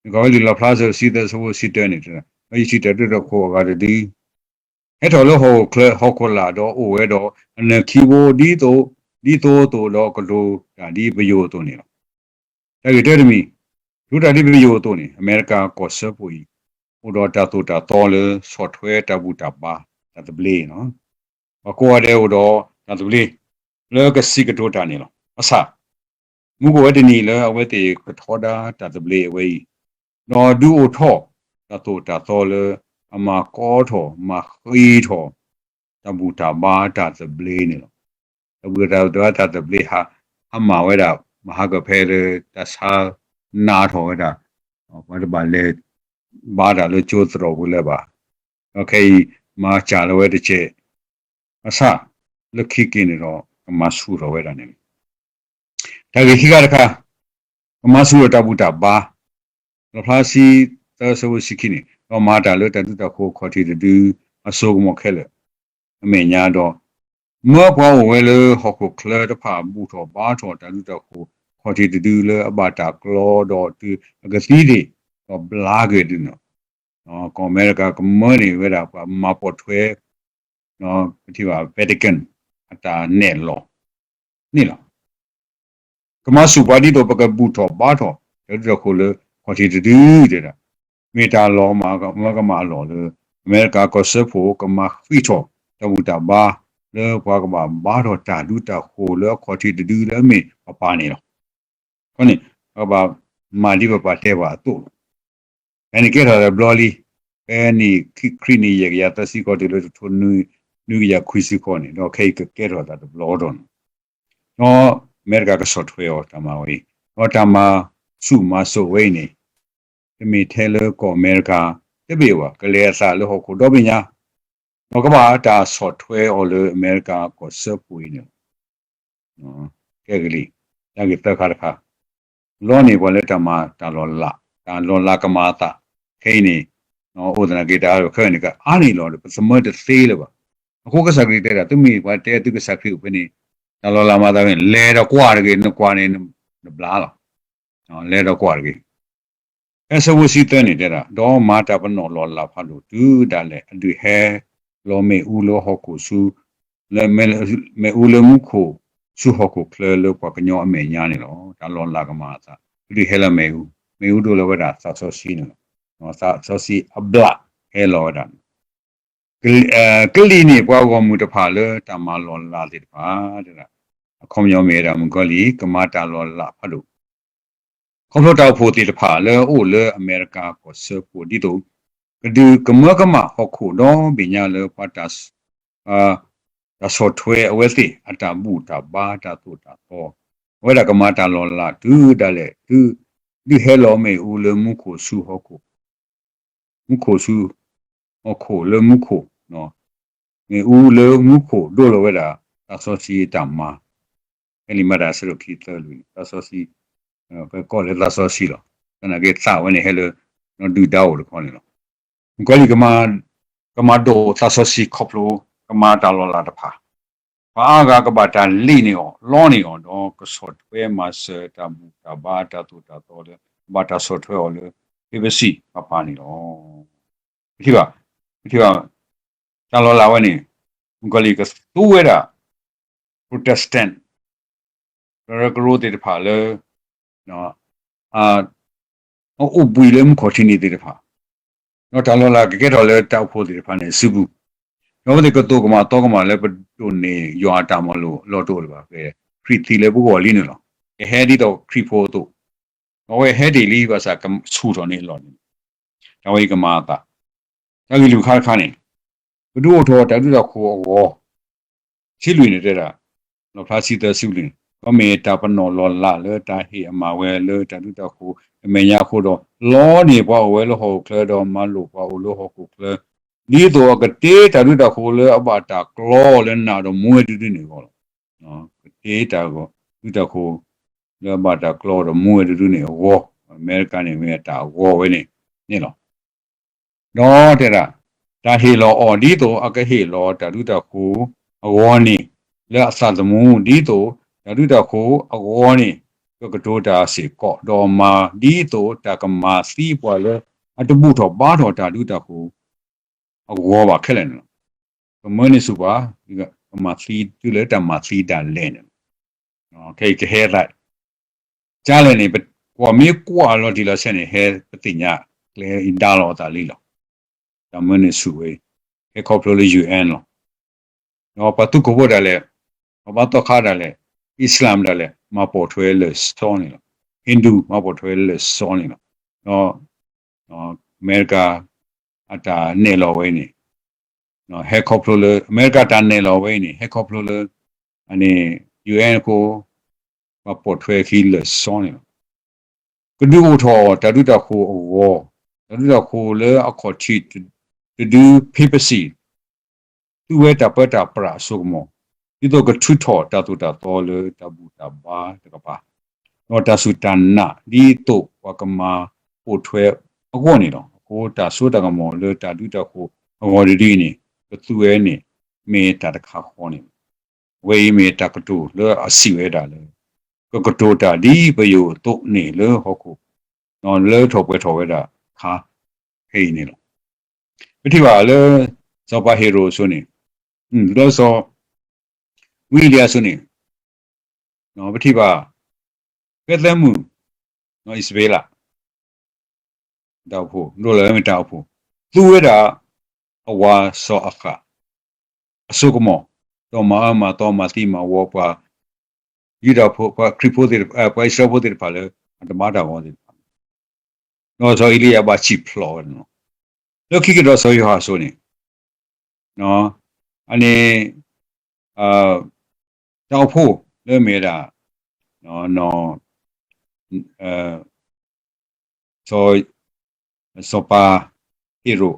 ကီၢ်ဝဲလံာ်လီၣ်ဖျါ အဆၢဒိၣ်တဆံသၢ အဆၢဖိတဆံတၢန့ၣ် လၢယထံၣ်တၢ်ဒုးတၢ်ခိၣ်အဂၤတဒု ဟဲထီၣ်လၢဟီၣ်ခိၣ်ချၢ ဟီၣ်ခိၣ်လာ်ဒီးအိၣ်ဝဲဒီး အနၢၣ်ခံဘိ ဒ်သိး ဒ်သိးသိးဒီးကတိၤတၢ်ဒ်ပယိာ်အသိးန့ၣ်လီၤ. တၢ်ဂ့ၢ်တၢတမံၤ, ကတိၤတၢ်ဒ်ပယိာ်အသိးန့ၣ် အမဲရကၤကီၢ်စၢဖှိၣ်အံၤ အိၣ်ဒီးတၢ်သိၣ်တၢ်သီလၢဆီၣ်ထွဲတၢ်ဘူၣ်တၢ်ဘါ တၢ်သဘျ့န့ၣ်လီၤ. ပှၤကိးဂၤဒဲးအိၣ်ဒီးတၢ်သဘျ့ လၢကစံးကတိၤတၢ်န့ၣ်လီၤ. ဘၣ်ဆၣ် မူခိၣ်ဝဲတနံၤလၢအဝဲသ့ၣ်ကထီဒါတၢ်သဘျ့အဝဲအံၤ, ဒီးဒုးအိၣ်ထီၣ်တၢ်သိၣ်တၢ်သီလၢ အမၤကီထီၣ်မၤဃ့ထီၣ် တၢ်ဘူၣ်တၢ်ဘါတၢ်သဘျ့န့ၣ်လီၤ. တၢ်ဘူၣ်တၢ်ဘါတၢ်သဘျ့ဟး ဟးမၤဝဲဒၣ် မဟါကဖဲလၢတၢ်ဆါနးထီၣ်ဝဲဒၣ် ပှၤတဘၣ်လဲၤဘါတၢ်လၢကၠိသရိာ်ပူၤလၢၤဘၣ်. ဒီးခဲအံၤ မၤစၢ်လီၤဝဲတကဲး ဘၣ်ဆၣ် လၢခံက့ၤန့ၣ်ဒီး ကမၤဆူၣ်ထီၣ်ဝဲဒၣ်န့ၣ်လီၤ. တၢ်ဂ့ၢ်ခံခါတခါ, ကမၤဆူၣ်ထီၣ်တၢ်ဘူၣ်တၢ်ဘါ, လီၣ်ဖျါဆံသၢ အဆၢဖိတဆံခံန့ၣ်, ဒီးမၤတၢ်လၢတၢ်ဒုးတၢ်ခိၣ်ခီၣ်ထံးတဒု အစိကမီၤခဲလၢာ် အမဲာ်ညါဒီး မၢပှၤအိၣ်ဝဲလၢဟီၣ်ခိၣ်ချၢတဖၣ် ဘူၣ်ထီၣ်ဘါထီၣ်တၢ်ဒုးတၢ်ခိၣ်ခီၣ်ထံးတဒုလၢအဘၣ်တၢ်ကျီဒီးတုၤအကသံဒံး ဒီးဘျါက့ၤဒုးန့ၣ်လီၤ. ကီၢ်အမဲရကၤကမၢန့ၢ်ဝဲဒၣ် ပှၤမၤပိာ်ထွဲ ပထံၣ်ဘၣ် Vatican အတၢ်နဲၣ်လီၤန့ၣ်လီၤ. ကမၤဆူၣ်ပှၤဒ်သိးပကဘူၣ်ထီၣ်ဘါထီၣ် တၢ်ဒုးတၢ်ခိၣ်လၢခီၣ်ထံးတဒုတဲဒၣ်, မ့ၢ်တၢ်လီၤမၢ်ကမၣ်အလီၢ်လၢ အမဲရကၤကီၢ်စၢဖှိၣ် ကမၤဃံးထီၣ်တၢ်ဘူၣ်တၢ်ဘါ လၢပှၤကဘၣ်ဘါထီၣ်တၢ်ဒုးတၢ်ခိၣ်လၢအခီၣ်ထံးတဒုလၢအမ့ၢ်ပပၢ်န့ၣ်လီၤ. အဃိန့ၣ် ပကဘၣ်မၤဒ်ပပၢ်တဲပှၤအသိးလီၤ. ဖဲန့ၣ်ကဲထီၣ်တဘျီလံ, ဖဲန့ၣ်ခရံာ်နံၣ်ယဲၢ်ကယၤသၢဆံဃီတုၤလၢတထိးနွံကယၤခွံဆံဃီန့ၣ် ဒီးခဲအံၤကကဲထီၣ်သးတဘျီဒီးန့ၣ်, ဒီးအမဲရကၤကဆီၣ်ထွဲအီၤတၢ်မၤဝဲအံၤ, ဒီးတၢ်မၤဆူၣ်မၤစိးဝဲအံၤန့ၣ် တမ့ၢ်ထဲလၢကီၢ်အမဲရကၤတဘ့ၣ်ဘၣ်, ကလဲၤအသးလၢဟီၣ်ခိၣ်ဒီဘ့ၣ်ညါ, ဒီးကဘၣ်တၢ်ဆီၣ်ထွဲအီၤလၢအမဲရကၤကီၢ်စၢဖှိၣ်အံၤန့ၣ်လီၤ. ကဲဂ့ၤလံ, တၢ်ဂ့ၢ်သၢခါတခါ, လီန့ၢ်ပှၤလၢတၢ်မၤတၢ်လီၤလး, တၢ်လီၤလးကမၤအသး, ခဲအံၤန့ၣ် အိၣ်သနာ်က့တၢ်အါရၢၢ်ခဲအံၤန့ၣ် ကအါန့ၢ်လီၤဒီး ပသမၢတသ့လၢၤဘၣ်. အဃိကစၢ်ခရံာ်တဲဒၣ် သုမ့ၢ်ပှၤတဲသုကစၢ်ခရံာ်အိၣ်ဖဲန့ၣ် တၢ်လီၤလးမၤသးဖဲန့ၣ် လဲၤဒီးကွၢ်တဂ့ၤ, နကွၢ်န့ၣ် နဘျါလီၤ. လဲၤဒီးကွၢ်တဂ့ၤ. ဖဲအဆၢဖိတဆံသၢန့ၣ်တဲဒၣ်, ဒီးမၤတၢ်ပနီၣ်လီၤလးဖးဒိၣ်တုၤဒၣ်လဲာ် အဒုးဟဲလီၤမ့ၣ်အူလၢဟီၣ်ခိၣ်ဆူ လၢမ့ၣ်, မ့ၣ်အူလၢမူခိၣ်ဆူဟီၣ်ခိၣ်ချၢလၢပှၤကညီအမဲာ်ညါန့ၣ်လီၤ. တၢ်လီၤလးကမၤအသး, အဒုးဟဲလၢမ့ၣ်အူ, မ့ၣ်အူဒိၣ်လၢဝဲဒၣ်သးစီဆှံန့ၣ်လီၤ. သးစီဆှံအဘျၣ်ဟဲလီၤဝဲဒၣ်န့ၣ် ကလံၣ်န့ၢ်ပှၤဂီၢ်မုၢ်တဖၣ်လၢတၢ်မၤလီၤလးသ့ၣ်တဖၣ်, အခီပညီမ့ၢ်ဝဲဒၣ် မုၣ်ကီၤလံၢ် ကမၤတၢ်လီၤလးဖးဒိၣ်, ခီဖျိတၢ်အိၣ်ဖှိၣ်သ့ၣ်တဖၣ်လၢအအိၣ်လၢအမဲရကၤကီၢ်စၢဖှိၣ်ဒ်သိး ကဒုးကမၢကမၣ်ဟီၣ်ခိၣ်ဒီဘ့ၣ်ညါလၢပှၤ တၢ်ဆီၣ်ထွဲအဝဲသ့ၣ်အတၢ်ဘူၣ်တၢ်ဘါတၢ်သိၣ်တၢ်သီ, အဝဲဒၣ်ကမၤတၢ်လီၤလးတုၤဒၣ်လဲာ် ဒုးဟဲလီၤမ့ၣ်အူလၢမူခိၣ်ဆူဟီၣ်ခိၣ် မူခိၣ်ဆူ, ဟီၣ်ခိၣ်လၢမူခိၣ်, မ့ၣ်အူလၢမူခိၣ်ဒိၣ်လီၤဝဲဒၣ် သးစီဆှံအတၢ်မၤ, ဖဲလံာ်မၤတၢ်အဆၢဒိၣ်ခံသၢလွံၢ်န့ၣ် သးစီဆှံ, ပကိးလၢသးစီဆှံလီၤ. သနာ်က့သးဝဲန့ၣ်ဟဲလၢ ဒုၣ်ဒါအိၣ်တခီန့ၣ်လီၤ. မုၣ်ကီၤလံၢ် ကမၤဒိၣ်သးစီဆှံခီဖျိ ကမၤတၢ်လီၤလးတဖၣ်, ပှၤအါဂၤကဘၣ်တၢ်လ့န့ၢ်အီၤ လီန့ၢ်အီၤ ဒီးကဆီၣ်ထွဲမၤစၢၤတၢ်ဘူၣ်တၢ်ဘါတၢ်သိၣ်တၢ်သီလၢ ကဘၣ်တၢ်ဆီၣ်ထွဲအီၤလၢ ဖ့ဘစံၣ်ပၤပၤန့ၣ်လီၤ. ပထံၣ်ဘၣ်, ပထံၣ်ဘၣ်, တၢ်လီၤလးဝဲန့ၣ် မုၣ်ကီၤလံၢ်ကသူဝဲဒၣ် Protestant ကရၢကရိသ့ၣ်တဖၣ်လၢ အအိၣ်ဘှံးလၢမူခိၣ်ထံန့ၣ်သ့ၣ်တဖၣ်, ဒီးတၢ်လီၤလးကကဲထီၣ်လၢတၢ်အိၣ်ဖှိၣ်သ့ၣ်တဖၣ်န့ၣ်စုပူၤ, ဒီးအဝဲသ့ၣ်ကသိၣ်ကမၣ်သီကမၣ်လၢပဒိးန့ၢ်ယွၤအတၢ်မၤလိာ်အလီၢ်တအိၣ်လၢၤဘၣ်. ခရံာ်သံလၢပဂီၢ်လံန့ၣ်လီၤ. ကဟဲဒ်သိးခရံာ်ဖိအသိး, အဝဲဟဲတ့ၢ်လံဘၣ်ဆၣ်ကဆူၣ်ထီၣ်န့ၣ်အလီၢ်န့ၣ်, တၢ်ဝဲအံၤကမၤအသး တၢ်ဂ့ၢ်လွံၢ်ခါတခါန့ၣ်, ပဒုးအိၣ်ထီၣ်တၢ်ဒုးတၢ်ခိၣ်အဂီၢ်, ဆံလွံၢ်န့ၣ်တဲဒၣ်, လီၣ်ဖျါဆံသၢဆံလွံၢ်န့ၣ် ကမ့ၢ်တၢ်ပနီၣ်လီၤလးလၢတၢ်ဟ့ၣ်အမၤဝဲလၢတၢ်ဒုးတၢ်ခိၣ်အမဲာ်ညါအဃိဒီး လီန့ၢ်ပှၤအိၣ်ဝဲလၢဟီၣ်ခိၣ်ချၢဒီးမၤလိာ်ပှၤအိၣ်လၢဟီၣ်ခိၣ်ချၢ, ဒ်သိးအကတ့တၢ်ဒုးတၢ်ခိၣ်လၢအဘၣ်တၢ်ကျီလၢနးဒီးမူဝဲတဒုန့ၣ်အဂီၢ်လီၤ. ကတ့တၢ်ဒုးတၢ်ခိၣ် လၢအဘၣ်တၢ်ကျီဒီးမူဝဲတဒုန့ၣ်အဂီၢ်, အမဲရကၤန့ၣ်မ့ၢ်တၢ်အဂီၢ်ဝဲန့ၣ်န့ၣ်လီၤ. ဒီးတဲဒၣ်, တၢ်ဟ့ၣ်လီၤအီၤဒ်သိးအကဟ့ၣ်လီၤတၢ်ဒုးတၢ်ခိၣ်အဂီၢ်န့ၣ် လၢအသးသမူ ဒ်သိးတၢ်ဒုးတၢ်ခိၣ်အဂီၢ်န့ၣ် ကကတိၤတၢ်စ့ၢ်ကီး ဒီးမၤဒ်သိးတၢ်ကမၤသံပှၤလၢ အတဘူၣ်ထီၣ်ဘါထီၣ်တၢ်ဒုးတၢ်ဃိၤ အဂီၢ်ဘၣ်ခဲလၢာ်န့ၣ်လီၤ. ကမၢန့ၢ်ဆူၣ်ပှၤ ကမၤသံတုၤလၢတၢ်မၤသံဒၣ်လဲာ်န့ၣ်လီၤ. ခဲအံၤကဟဲသး ကလဲၣ်န့ၣ် ပကွၢ်မ့ၢ်ကွၢ်လီၤတံၢ်လီၤဆဲးန့ၣ် ဟဲပသ့ၣ်ညါကျဲအံၤဒါလီၤအသးလံလီၤ. တၢ်မၢန့ၢ်ဆူၣ်ဝဲ ဟဲခီဖျိလၢ ယူၣ်အဲၣ် လီၤ. ဒီးပှၤသူခိၣ်ဖိဒၣ်လဲာ်, ပှၤဘါသီခါဒၣ်လဲာ်, Islam ဒၣ်လဲာ် မၤပိာ်ထွဲလၢာ်စီန့ၣ်လီၤ. Hindu မၤပိာ်ထွဲလၢာ်စီန့ၣ်လီၤ. ဒီး အမဲရကၤ အတၢ်နဲၣ်လီၤဝဲအံၤန့ၣ် ဟဲခီဖျိလၢ အမဲရကၤတၢ်နဲၣ်လီၤဝဲအံၤန့ၣ် ဟဲခီဖျိလၢ အန့ၣ် ယူၣ်အဲၣ် အဃိ ပှၤပိာ်ထွဲခံလၢာ်စီန့ၣ်လီၤ. ကဒုးအိၣ်ထီၣ်တၢ်ဒုးတၢ်ဃိၤအဂီၢ်, တၢ်ဒုးတၢ်ဃိၤလၢအခီၣ်ထံး တဒု papacy သူဝဲတၢ်ပၢတၢ်ပြးအစိကမီၤ, ဒ်သိးကထုးထီၣ်တၢ်သိၣ်တၢ်သီလၢတၢ်ဘူၣ်တၢ်ဘါတကပၤ, ဒီးတၢ်စူၢ်တၢ်နာ်ဒ်သိးပှၤကမၤပိာ်ထွဲအဂီၢ်န့ၣ်လီၤ. အဃိတၢ်စိတၢ်ကမီၤလၢတၢ်ဒုးတၢ်ဃိၤအဂီၢ်တဒုအံၤန့ၣ် ကသူဝဲန့ၣ် မ့ၢ်တၢ်တခါဃီန့ၣ်လီၤ. အဝဲအံၤမ့ၢ်တၢ်ကတိၤလၢအစံးဝဲဒၣ်လၢ ကကတိၤတၢ်ဒ်ပယိၤအသိးန့ၣ်လၢဟီၣ်ခိၣ် လၢထီၣ်ပှဲၤထီၣ်ဝဲဒၣ်ခါခဲအံၤန့ၣ်လီၤ. ပထံၣ်ဘၣ်လၢ စီၤပၤဟ့ရိာ်အစိၤန့ၣ်, လၢစီၤ ဝံအ့လံယၤအစိၤန့ၣ် ပထံၣ်ဘၣ် ဃဲသဲမုၣ် အံၣ်စဘ့လး တၢ်အိၣ်ဖှိၣ် ဒိၣ်လၢမ့ၢ်တၢ်အိၣ်ဖှိၣ် သူဝဲဒၣ် အဝၤစီၤအဃး အစိကမီၤ, ဒီးမၤအၢမၤသီမၤသံမၤဝီပှၤ ယူဒၤဖိ ပှၤခရံာ်ဖိသ့ၣ်တဖၣ် ပှၤအံၣ်စရ့လးဖိသ့ၣ်တဖၣ်လၢ အတဘါတၢ်ဂီၤသ့ၣ်တဖၣ်န့ၣ် ဒီးစီၤအ့လံယၤဘၣ်စံၣ်ဖျိးဝဲန့ၣ်လီၤ. လၢခံကဒီးစီၤယိၤဟၣ်အစိၤန့ၣ် အန့ၣ် တၢ်အိၣ်ဖှိၣ်လၢမ့ၢ်ဝဲဒၣ် စီၤ စီၤပၤဟ့ရိာ်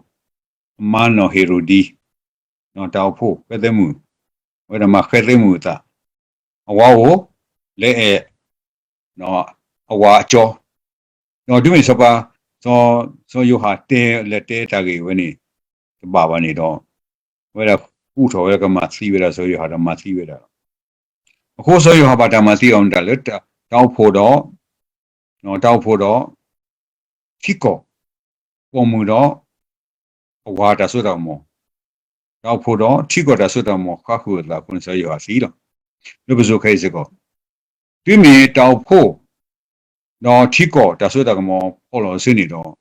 အမါနီၢ်ဟ့ရိာ်ဒံ တၢ်အိၣ်ဖှိၣ် ဃဲသဲမုၣ် ဝဲဒၣ်မၤဃဲသဲမုၣ်အသး အဝၤအိၣ် လဲၤအဲၣ် အဝၤအကၠီ ဒီးတုၤမ့ၢ်စီၤပၤ စီၤယိၤဟၣ်တဲလဲၤတဲတၢ်ဂ့ၢ်ဝဲန့ၣ် တဘၣ်ဘၣ်န့ၣ်ဒီး ဝဲဒၣ်ကူၣ်ထီၣ်ဝဲကမၤသံဝဲဒၣ်စီၤယိၤဟၣ်ဒီးမၤသံဝဲဒၣ်လီၤ. အဃိစီၤယိၤဟၣ်ဘၣ်တၢ်မၤသံအီၤမတၤလၢ တၢ်အိၣ်ဖှိၣ်ဒီး တၢ်အိၣ်ဖှိၣ်ဒီး ထံကီၢ် ပိာ်မုၣ်ဒီး အဝၤတၢ်စိတၢ်ကမီၤ တၢ်အိၣ်ဖှိၣ်ဒီးထံကီၢ်တၢ်စိတၢ်ကမီၤဃါဃုာ်အသးအဃိန့ၣ် စီၤယိၤဟၣ်သံလီၤ. လၢပစိၤခဲအံၤစ့ၢ်ကီး တုၤမ့ၢ်တၢ်အိၣ်ဖှိၣ် ဒီးထံကီၢ်တၢ်စိတၢ်ကမီၤဖီၣ်လီၤစုန့ၣ်ဒီး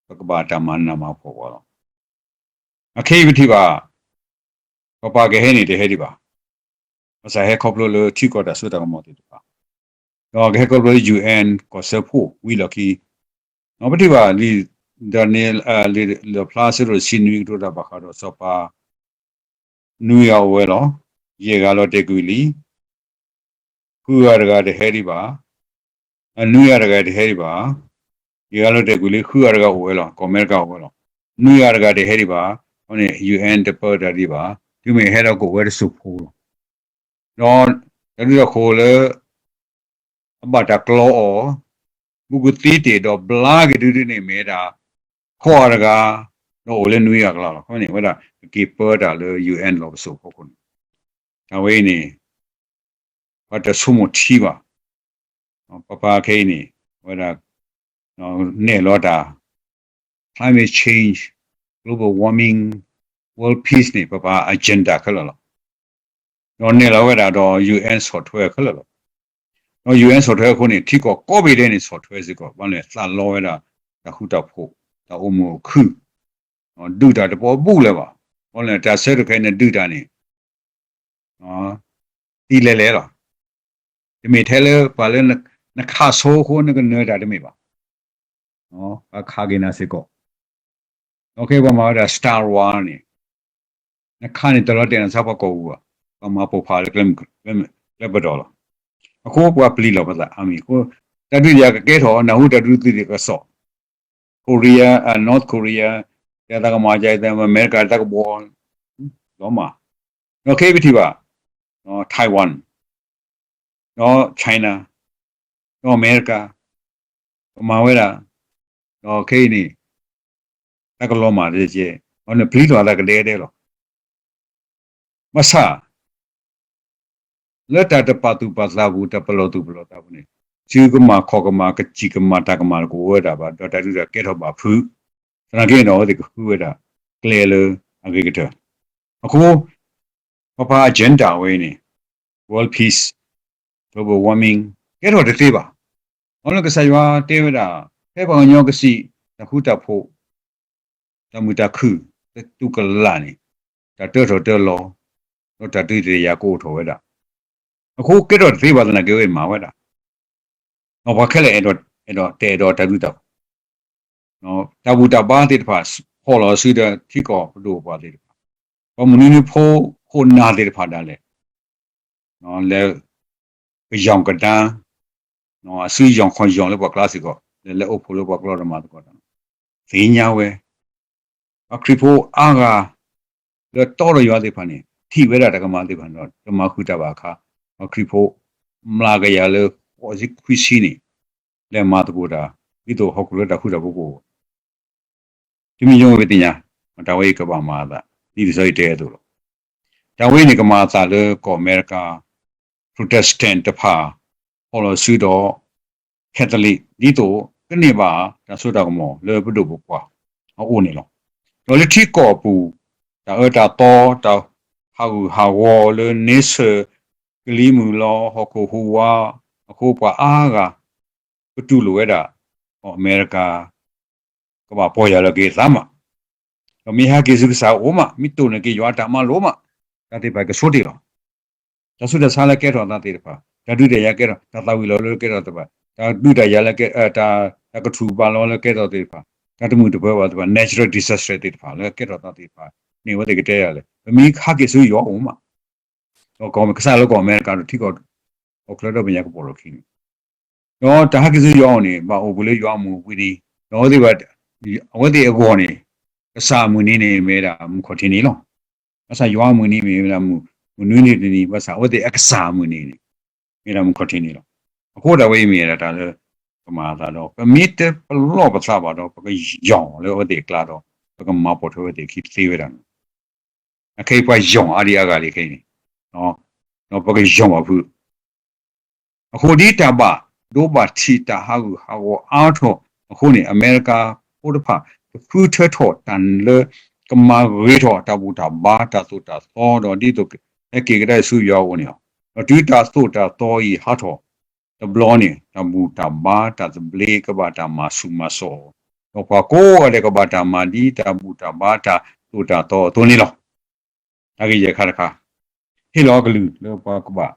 ပကဘၣ်တၢ်မၤနးမၤဖှီၣ်ပှၤလီၤ. အခဲအံၤပထံၣ်ဘၣ် ပပၢ်ကဟဲန့ၣ်တဟဲဒံးဘၣ်. ဘၣ်ဆၣ်ဟဲခီဖျိလၢထံကီၢ်တၢ်စိတၢ်ကမီၤသ့ၣ်တဖၣ် ဒီးကဟဲခီဖျိလၢ ယူၣ်အဲၣ် ကီၢ်စၢဖှိၣ်ဝံၤလီၢ်ခံ ပထံၣ်ဘၣ်လံာ် ဒၤနံးယ့လး လံာ်လီၣ်ဖျါအဆၢဒိၣ်တဆံနွံကတိၤတၢ်ဘၣ်ဃးဒီးစီၤပၤ နွံဂၤအိၣ်ဝဲလီၤ. ယဲၢ်ဂၤလီၤတဲာ်ကွံာ်လံ. ဃုဂၤတဂၤတဟဲဒံးဘၣ်. နွံဂၤတဂၤတဟဲဒံးဘၣ်. ယဲၢ်ဂၤလီၤတဲာ်ကွံာ်လံ ဃုဂၤတဂၤအိၣ်ဝဲလီၤ. ကီၢ်အမဲရကၤအိၣ်ဝဲလီၤ. နွံဂၤတဂၤတဟဲဒံးဘၣ်. အဃိန့ၣ် ယူၣ်အဲၣ် တပၢတၢ်ဒံးဘၣ်. တုၤမ့ၢ်ဟဲဒီးကအိၣ်ဝဲတစိၢ်ဖိလီၤ. ဒီးတၢ်ဒုးတၢ်ဃိၤလၢ အဘၣ်တၢ်ကျီအီၤ ဘူးကသံတ့ၢ်ဒီးဘျါက့ၤဒုဒုန့ၣ်မ့ၢ်ဒၣ် ဃိးဂၤတဂၤ ဒီးအိၣ်လၢနွံဂၤအကျါလီၤ. အဃိန့ၣ် အဝဲဒၣ်ကက့ၤပၢတၢ်လၢ ယူၣ်အဲၣ် လီၤပစိာ်ဖီခိၣ်န့ၣ် တၢ်ဝဲအံၤန့ၣ် ပှၤတဆိကမိၣ်ထံဘၣ်. ပပၢ်ခဲအံၤန့ၣ် အဝဲဒၣ် နဲၣ်လီၤတၢ် climate change, global warming, world peace န့ၣ် ပပၢ် agenda ခဲလၢာ်လီၤ. ဒီးနဲၣ်လီၤဝဲဒၣ်ဒီး ယူၣ်အဲၣ် ဆီၣ်ထွဲခဲလၢာ်လီၤ. ဒီး ယူၣ်အဲၣ် ဆီၣ်ထွဲအဃိန့ၣ် ထံကီၢ်ကိးဘ့ၣ်ဒဲးန့ၣ် ဆီၣ်ထွဲစ့ၢ်ကီး ဘၣ်လဲၣ်သးလီဝဲဒၣ် တၢ်ဃူတၢ်ဖိး တၢ်အိၣ်မုာ်အိၣ်ခုၣ် ဒုးတၢ်တပီဘူးလၢၤဘၣ်. ဘၣ်လဲၣ် တၢ်ဆၢတခါအံၤနဒုးတၢ်န့ၣ် သံလဲၤလဲၤလီၤ. တမ့ၢ်ထဲလၢပှၤလၢနခးဆိအဃိ နကနၢၤတၢ်တမ့ၢ်ဘၣ်. ပှၤခးက့ၤနၤစ့ၢ်ကီး ဒီးခဲအံၤပှၤမၤဝဲဒၣ် Star War န့ၣ် နခးန့ၣ်တလီၤတဲာ်နဆါပှၤကိာ်ပူၤဘၣ်. ပှၤမၤပိာ်ဖးလၢကျဲပဒီလီၤ. အဃိပှၤပျံၤလီၤပသးအါမံၤအဃိ တၢ်ဒုးယၤကကဲထီၣ် နၢ်ဟူတၢ်ဒုးသုးဒံးကစီၣ် Korea, North Korea တဲသးကမၤကဲ အမဲရကၤတၢ်ကဘီ လီၤမၢ်. ဒီးခဲအံၤပထံၣ်ဘၣ် Taiwan ဒီး China ဒီးအမဲရကၤ ကမၤဝဲဒၣ် ဒီးခဲအံၤန့ၣ် တၢ်ကလီၤမၢ်တကဲ အန့ၣ်ပျံၤထီၣ်အသးကဒဲကဒဲလီၤ. ဘၣ်ဆၣ် လၢတၢ်တပာ်သူၣ်ပာ်သးပူၤ တၢ်ပလီၢ်သူၣ်ပလီၢ်သးပူၤန့ၣ် စုကမၣ်ခီၣ်ကမၣ် ကစံၣ်ကမၣ်တၢ်ကမၣ်တကအိၣ်ဝဲဒၣ်ဘၣ် ဒီးတၢ်ဒုးတၢ်ကဲထီၣ်ဘၣ်ဖုး, သနာ်က့န့ၣ်ဒီး အဝဲသ့ၣ်ကဃုဝဲဒၣ် ကျဲလၢအဂ့ၤကတၢၢ်, အဃိ ပပှၤ agenda ဝဲအံၤန့ၣ် world peace, global warming ကဲထီၣ်တသ့ဘၣ်. အလၢကစၢ်ယွၤတဲဝဲဒၣ် ဖဲပှၤကညီကစံး တၢ်ဃူတၢ်ဖိး တၢ်မုာ်တၢ်ခုၣ် တတူၢ်ကလာ်န့ၣ် တၢ်တၢထီၣ်တၢလီၤ ဒီးတၢ်ဒုးတၢ်ယၤကအိၣ်ထီၣ်ဝဲဒၣ်. အဃိကဲထီၣ်တသ့ဘၣ်သနာ်က့ဝဲမၤဝဲဒၣ် ဒီးပှၤခဲလၢာ်အဲၣ်ဒိး အဲၣ်ဒိး တအဲၣ်ဒိးတၢ်ဒုးတၢ် တၢ်ဘူၣ်တၢ်ဘါသ့ၣ်တဖၣ် ဖီၣ်လီၤအစုဒီးထံကီၢ်ပဒိၣ်ပပှၢ်သ့ၣ်တဖၣ်, ပှၤမုၢ်နွံနွံဖိခိၣ်နၢ်သ့ၣ်တဖၣ်ဒၣ်လဲာ် လၢ ကယီၢ်ကဒါ အစုယီၢ်ခီၣ်ယီၢ်လၢပှၤကျါစ့ၢ်ကီး လၢလဲၤအိၣ်ဖှိၣ်လၢပှၤကျီတမၤသကိးတၢ် သ့ၣ်ညါဝဲ ပှၤခရံာ်ဖိအါဂၤ လၢတီဒီးယွၤသ့ၣ်တဖၣ်န့ၣ် ထံၣ်ဝဲဒၣ်တၢ်ကမၤသ့ၣ်တဖၣ်န့ၣ်ဒီး တမၤဃုာ်တၢ်ဘၣ်အခါ ပှၤခရံာ်ဖိ မျးကယၤလၢဃိးဆံခွံဆံန့ၣ် လဲၤမၤသကိးတၢ် ဒ်သိးဟီၣ်ခိၣ်ချၢတၢ်ဃူတၢ်ဖိးကအိၣ် တမံၤညိဝဲပသ့ၣ်ညါ တၢ်ဝဲအံၤကဘၣ်မၤအသး ဒ်လံာ်စီဆှံတဲအသိးလီၤ. တၢ်ဝဲအံၤန့ၣ် ကမၤအသးလၢကီၢ်အမဲရကၤ Protestant တဖၣ် ဖီၣ်လီၤစုဒီး Catholic ဒ်သိးကန့ၢ်ဘၣ်တၢ်စိတၢ်ကမီၤလၢပဒိၣ်ပပှၢ်အအိၣ်န့ၣ်လီၤ. ဒီးလၢထံကီၢ်အပူၤ တၢ်အၢတၢ်သီ တၢ်ဟးဂူာ်ဟးဂီၤလၢန့ဆၢၣ် ကလံၤမုၢ်လီၤ ဟီၣ်ခိၣ်ဟူးဝး အဃိပှၤအါဂၤ ကတူၢ်လိာ်ဝဲဒၣ် အမဲရကၤ ကဘၣ်ပီၢ်ယၢ်လီၤက့ၤသးမး, ဒီးမ့ၢ်ဟဲက့ၤဆူကစၢ်အအိၣ်မး မ့ၢ်တိၢ်န့ၢ်က့ၤယွၤအတၢ်မၤလိာ်မး, တၢ်သ့ၣ်တဖၣ်ကဆိတ့ၢ်လီၤ. တၢ်ဆူးတၢ်ဆါလၢကဲထီၣ်သးသ့ၣ်တဖၣ်, တၢ်ဒုးတၢ်ယၤကဲထီၣ်, တၢ်သၣ်ဝံၤလီၤလၢကဲထီၣ်သ့ၣ်တဖၣ်, တၢ်ဒုးတၢ်ယၤလၢကဲ, တၢ်, တၢ်ကထူၣ်ဘၣ်လီၤလၢကဲထီၣ်သ့ၣ်တဖၣ်, တၢ်တမုာ်တပၢၤဘၣ်သ့ၣ်တဖၣ်, natural disaster သ့ၣ်တဖၣ်လၢကဲထီၣ်သးသ့ၣ်တဖၣ်န့ၣ် အဝဲသ့ၣ်ကတဲယၤလဲၣ်, ပမ့ၢ်ဟဲက့ၤဆူယွၤအအိၣ်မး ဒီးကစၢ်လၢကီၢ်အမဲရကၤဒီးထံကီၢ် အီၣ်ချၢဒီးမဲာ်ညါကပီၤလီၢ်ခံန့ၣ်, ဒီးတၢ်ဟဲက့ၤဆူယွၤအအိၣ်န့ၣ် ဘၣ်အိၣ်ဘှံးလၢယွၤအမုၢ်အပှံၤန့ၣ်, ဒီးအဝဲသ့ၣ်ဘၣ်, အဝဲသ့ၣ်အဂီၢ်န့ၣ် ကစၢ်အမုၢ်နံၤန့ၣ် မ့ၢ်ဝဲဒၣ်မုၢ်ခီၣ်ထံးနံၤလီၤ. ဘၣ်ဆၣ်ယွၤအမုၢ်နံၤမ့ၢ်ဝဲဒၣ်မုၢ်, မုၢ်နွံနံၤတနံၤ, ဘၣ်ဆၣ်အဝဲသ့ၣ်အကစၢ်အမုၢ်နံၤန့ၣ် မ့ၢ်ဝဲဒၣ်မုၢ်ခီၣ်ထံးနံၤလီၤ. အဃိတၢ်ဝဲအံၤမ့ၢ်ဝဲဒၣ်တၢ်လၢ ကမၤအသးဒီး ပမ့ၢ်တပလီၢ်ပသးဘၣ်ဒီး ပကယီၢ်လၢအဝဲသ့ၣ်အကျါဒီး ပကမၤပိာ်ထွဲဝဲသ့ၣ်အခံတသ့ဝဲဒၣ်န့ၣ် အခဲအံၤပှၤယီၢ်အါဒံအါဂၤလံခဲအံၤန့ၣ်, ဒီးပကယီၢ်ဘၣ်ဖုး, အဃိဒ်တၢ်ဘၣ်ဒိဘၣ်ထံးတၢ်ဟးဂူာ်ဟးဂီၤအါထီၣ်အဃိန့ၣ် အမဲရကၤဖိတဖၣ် ကဃုထၢထီၣ်တၢ်လၢကမၤဂ့ၤထီၣ်တၢ်ဘူၣ်တၢ်ဘါတၢ်သိၣ်တၢ်သီဒီးဒ်သိးဟဲက့ၤကဒါဆူယွၤအအိၣ်န့ၣ်လီၤ. ဒီးတုၤတၢ်သိၣ်တၢ်သီအံၤဟးထီၣ်တဘျီန့ၣ် တၢ်ဘူၣ်တၢ်ဘါတၢ်သဘျ့ကဘၣ်တၢ်မၤဆူၣ်မၤစိး, ဒီးပှၤကိးဂၤဒဲးကဘၣ်တၢ်မၤဒ်တၢ်ဘူၣ်တၢ်ဘါတၢ်သိၣ်တၢ်သီအသိးန့ၣ်လီၤ. တၢ်ဂ့ၢ်ယဲၢ်ခါတခါ, ဟ့ၣ်လီၤအကလုၢ်လၢပှၤကဘၣ်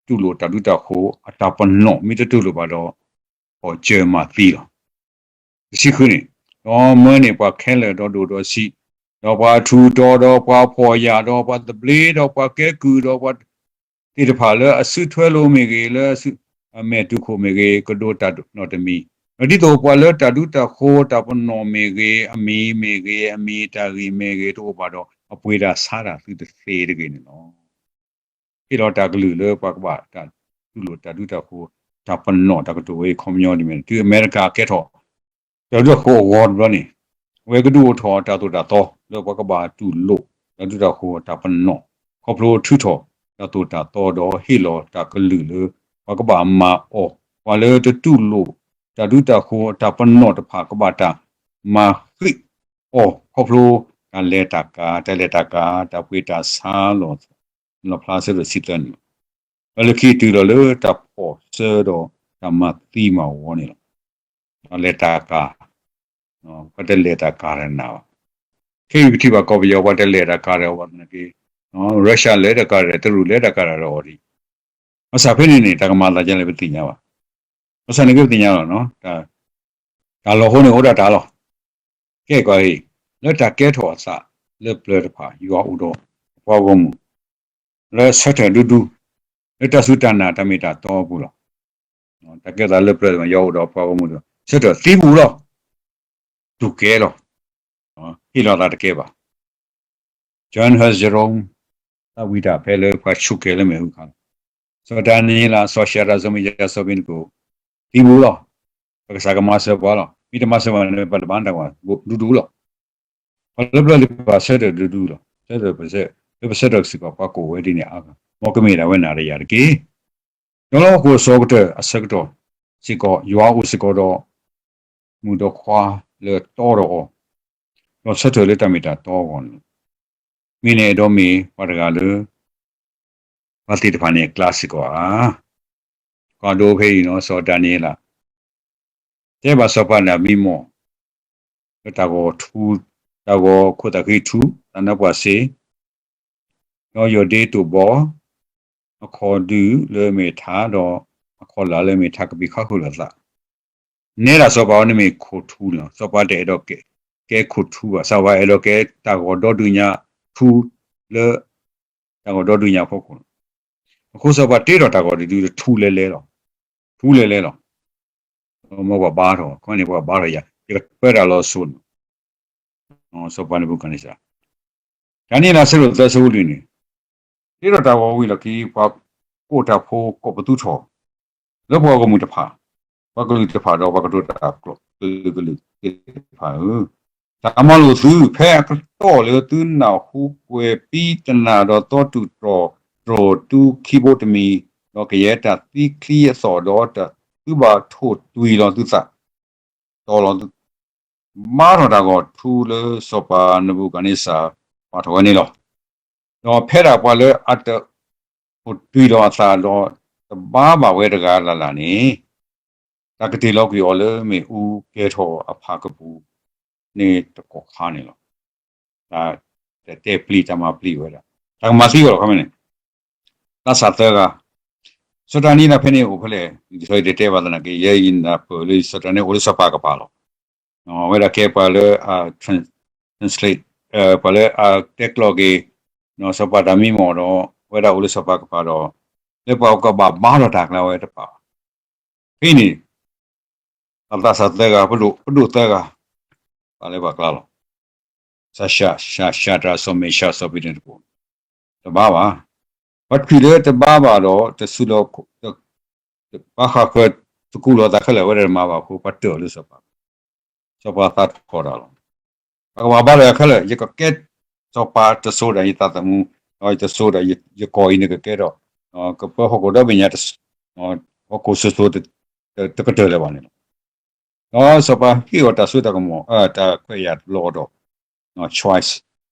တူၢ်လိာ်တၢ်ဒူတၢ်ဃိၤအတၢ်ပနီၣ် မ့ၢ်တတူၢ်လိာ်ဘၣ်ဒီး ပိာ်စၢၤမၤသံလီၤ. တဆံဃုန့ၣ်, ဒီးမၢန့ၢ်ပှၤခဲလၢာ်ဒီးဒိၣ်ဒီးဆံး, ဒီးပှၤထူးတီၤဒီးပှၤဖှီၣ်ယာ်ဒီးပှၤသဘျ့ဒီးပှၤကဲကုၢ်ဒီးပှၤ သ့ၣ်တဖၣ်လၢအစုထွဲလိာ်မ့ၢ်ဂ့ၤ, လၢအမဲာ်တူၢ်ခိၣ်မ့ၢ်ဂ့ၤ, ကဒိးတၢ်နီတမံၤ, ဒီးဒ်သိးပှၤလၢတၢ်ဒူတၢ်ဃိၤတၢ်ပနီၣ်မ့ၢ်ဂ့ၤ, အမံၤမ့ၢ်ဂ့ၤ, အမံၤတၢ်ဂ့ၢ်မ့ၢ်ဂ့ၤ, တအိၣ်ဘၣ်ဒီးအပှ့ၤတၢ်ဆါတၢ်သုတသ့တဂ့ၤန့ၣ်လီၤ. ဟ့ၣ်လီၤတၢ်ကလုၢ်လၢပှၤကဘၣ်တၢ်တူၢ်လိာ်တၢ်ဒူတၢ်ဃိၤ တၢ်ပနီၣ်တၢ်ကတိၤဝဲအံၤခီပညီန့ၣ်မ့ၢ် တုၤအမဲရကၤကဲထီၣ် တၢ်ဒူတၢ်ဃိၤအဂီၢ်တဘျီန့ၣ်, အဝဲကဒုးအိၣ်ထီၣ်တၢ်သိၣ်တၢ်သီလၢပှၤကဘၣ်တူၢ်လိာ်တၢ်ဒူတၢ်ဃိၤတၢ်ပနီၣ်, ခီဖျိထုးထီၣ်တၢ်သိၣ်တၢ်သီဒီးဟ့ၣ်လီၤတၢ်ကလုၢ်လၢ ပှၤကဘၣ်မၤအီၤ, ပှၤလၢတတူၢ်လိာ်တၢ်ဒူတၢ်ဃိၤတၢ်ပနီၣ်တဖၣ်ကဘၣ်တၢ်မၤဃံးအီၤ ခီဖျိတၢ်လဲၤတၢ်ကၤ, တၢ်လဲၤတၢ်ကၤ, တၢ်ပှ့ၤတၢ်ဆါလီၤ လီၤဖျါဆၢဒိၣ်တဆံသၢန့ၣ်လီၤ. ဒီးလၢခံတုၤလီၤလၢတၢ်ဖီၣ်ဆၢဒီးတၢ်မၤသံမၤဝီန့ၣ်လီၤ. တၢ်လဲၤတၢ်ကၤ, ပှၤတလဲၤတၢ်ကၤတနၤဘၣ်. ခဲအံၤပထံၣ်ဘၣ်ကီၢ်ပယီၤပှၤတလဲၤတၢ်ကၤဒီးဘၣ်သနာ်က့, Russia လဲၤတၢ်ကၤဒီး တရူးလဲၤတၢ်ကၤဒီးအီၤဒံး. ဘၣ်ဆၣ်ဖဲန့ၣ်န့ၣ် တၢ်ကမၤသးဒ်လဲၣ်ပသ့ၣ်ညါဘၣ်. ဘၣ်ဆၣ်န့ၣ်က့ပသ့ၣ်ညါလီၤ. တၢ်လီၢ်ဃိန့ၣ်အိၣ်ဒၣ်တၢ်လီၤ. ကဲကီးအံၤ, လၢတၢ်ကဲထီၣ်အသးလၢပျၢၤတဖၣ် ယွၤအိၣ်ဒီးအပှၤဂီၢ်မုၢ် လၢဆၢထၢၣ်ဒူဒူ, လၢတၢ်စူၢ်တၢ်နာ်တၢ်မ့ၢ်တၢ်တီအပူၤလီၤ. တၢ်ကဲထီၣ်အသးလၢပျၢၤတဖၣ် ယွၤအိၣ်ဒီးအပှၤဂီၢ်မုၢ် ဆၢထၢၣ်သံပူၤလီၤ. တူၢ်ကဲလီၤ. ဟ့ၣ်လီၤသးတကဲဘၣ်. John Hus Jerome သးဝံၣ်တၢ်ဖဲလၢပှၤဆူၣ်ကဲၤလၢမ့ၣ်အူခါလီၤ. စီၤဒၤနံးယ့လး, စီၤၡၤဒြး, စီၤမံယၤ, စီၤဘ့နကိး, သံပူၤလီၤ. ပကစၢ်ကမၤစၢၤပှၤလီၤ. မ့ၢ်တမၤစၢၤဘၣ်န့ၣ် ပတဘၣ်တၢ်ဝဲဒူဒူလီၤ. ပှၤလၢပျၢၤသ့ၣ်တဖၣ်ဆၢထၢၣ်ဒူဒူလီၤ. ဆၢထၢၣ်ပ, လၢပဆၢထၢၣ်စ့ၢ်ကီး ပှၤကိးဝဲဒ်န့ၣ်အါဂၤ မ်ကမ့ၢ်ဒၣ်ဝဲနၤဒီးယၤတက့ၢ်. ဒီးလၢဟီၣ်ခိၣ်အစိၤကတၢၢ်အဆၢကတီၢ်စ့ၢ်ကီး ယွၤအိၣ်စ့ၢ်ကီးဒီးမုၣ်ဒီးခွါလၢတီဒီးအီၤ, ဒီးဆၢထၢၣ်လၢတၢ်မ့ၢ်တၢ်တီအဂီၢ်န့ၣ်လီၤ. မ့ၢ်နအဲၣ်ဒိးမ့ၢ်ပှၤတဂၤလၢ ပှၤသ့ၣ်တဖၣ်န့ၣ်အကျါစ့ၢ်ကီးဧါ. ကွၢ်ဒိဖဲအံၤနီၤ စီၤဒၤနံးယ့လး တဲဘၣ်စီၤပၤဒၤဝံးမီၢ် လၢတၢ်ဂီၤထူ, တၢ်ဂီၤခိၣ်သၣ်ဃံထူ, သးနါပှၢ်စ့, ဒီးယီၢ်ဒ့တိၣ်ဘီ, အခီၣ်ဒုၣ်လၢအမ့ၢ်ထး, ဒီးအခီၣ်လာ်လၢအမ့ၢ်ထး ကပံာ်ခါဃုာ်လိာ်သး, နဲဒၣ်စီၤပၤအီၤန့ၣ်မ့ၢ်ခိၣ်ထူန့ၣ်လီၤ. စီၤပၤတအဲၣ်ဒိးကဲခိၣ်ထူဘၣ်, စီၤပၤအဲၣ်ဒိးကဲတၢ်ဂီၤဒီဒုညါထူလၢ တၢ်ဂီၤဒီဒုညါအဖီခိၣ်လီၤ. အဃိစီၤပၤတ့ထီၣ်တၢ်ဂီၤတဒုလၢထူလဲလဲလီၤ. ထူလဲလဲလီၤ. မ်ပှၤဘါထီၣ်, ခီန့ၣ်ပှၤဘါထီၣ်ယၤ, ယကပၢတၢ်လီၤစိၤန့ၣ်, စီၤပၤနဘူၤခၣ်နံစၢ်, ဒၤနံးယ့လး အဆၢဒိၣ်သၢ အဆၢဖိလွံၢ်န့ၣ်, တ့ထီၣ်တၢ်ဂီၤဝံၤအလီၢ်ခံ ပှၤကိးတၢ်ဖိကိးပသူထီၣ် လၢပှၤဂီၢ်မုၢ်တဖၣ်, ပှၤကလုာ်တဖၣ်ဒီးပှၤကတိၤတၢ်ကျိာ်ကလုာ်ကလုာ်သ့ၣ်တဖၣ်ဧၢ, တၢ်မၤလိာ်သု ဖဲအကတီၢ်လၢသုနၢ်ဟူကွဲၤပံတနၣ်ဒီးသီတူၢ်တြီၢ်တြီၢ်တူခံဘိတမံၤ, ဒီးကယဲၢ်တၢ်သံချံအသီၣ်ဒီး သုဘၣ်ထိၣ်တွံၢ်လီၤသုသး, တီလီၤသု, ဘါထီၣ်တၢ်ဂီၤထူလၢစီၤပၤနဘူၤခၣ်နံစၢ်ပာ်ထီၣ်ဝဲန့ၣ်လီၤ. ဒီးဖဲဒၣ်ပှၤလၢအတထိၣ်တွံၢ်လီၤအသးဒီးတဘါဘၣ်ဝဲတဂၤလၢ်လၢ်န့ၣ်, တၢ်ကတ့ၢ်လီၤကွံာ်အီၤလၢမ့ၣ်အူကဲၤထီၣ်အဖၣ်ကပူၤန့ၣ်တကီၢ်ခါန့ၣ်လီၤ. တၢ်တဲပျံၤတၢ်မၤပျံၤဝဲဒၣ်, တၢ်ကမၤသံဝဲလီၤ. ခီမ့ၢ်န့ၣ် သးစၢ်သၢဂၤ, စီၤဒၤနံးယ့လးဖဲန့ၣ်အိၣ်ဖဲလဲၣ်, ယတဲဘၣ်သနာ်က့ ယဲယနၢ်ပၢၢ်လၢစီၤဒၤနံးယ့လးအိၣ်လၢစီၤပၤကပၤလီၤ. အဝဲဒၣ်ကဲပှၤလၢ translate, ပှၤလၢအတဲကျိာ်က့ၤ စီၤပၤဒၤဝံးမီၢ်ဒီး အဝဲဒၣ်အိၣ်လၢစီၤပၤကပၤဒီး လၢပှၤကဘၣ်ဘါထီၣ်တၢ်အကျါဝဲတဖၣ်ဘၣ်. ဖဲန့ၣ် ပသးစၢ်သၢဂၤ, ပဒိၣ်သၢဂၤ ပာ်လၢပှၤကျါလီၤ. စီၤၡၤဒြး, စီၤမ့ၤရှး, စီၤအဘ့းနကိၤ တဘါဘၣ်. ပှၤထံၣ်လၢတဘါဘၣ်ဒီး တစူးလီၤ, ပှၤဃၣ်ဃၢၤသကူးလီၤသးခဲလၢာ် အဝဲဒၣ်တမၤဘၣ်အဃိ ပှၤတၢၢ်အီၤလၢစီၤပၤ, စီၤပၤသးထီၣ်တၢ်လီၤ. ပှၤကဘၣ်ဘါထီၣ်ယၤခဲလၢာ်, ယကကဲစီၤပၤတစိၤဒၣ်ယသးသမူ, ဒီးယတစိၤဒၣ်ယ, ယကီၢ်အံၤန့ၣ်ကကဲဒီး ကပၢဟီၣ်ခိၣ်ဒီဘ့ၣ်ညါ, ဟီၣ်ခိၣ်စိၤစိၤ တကတၢၢ်လၢၤဘၣ်န့ၣ်လီၤ. ဒီးစီၤပၤဟ့ၣ်အီၤတၢ်စိတၢ်ကမီၤ, တၢ်ခွဲးယာ်တဘျီဒီး choice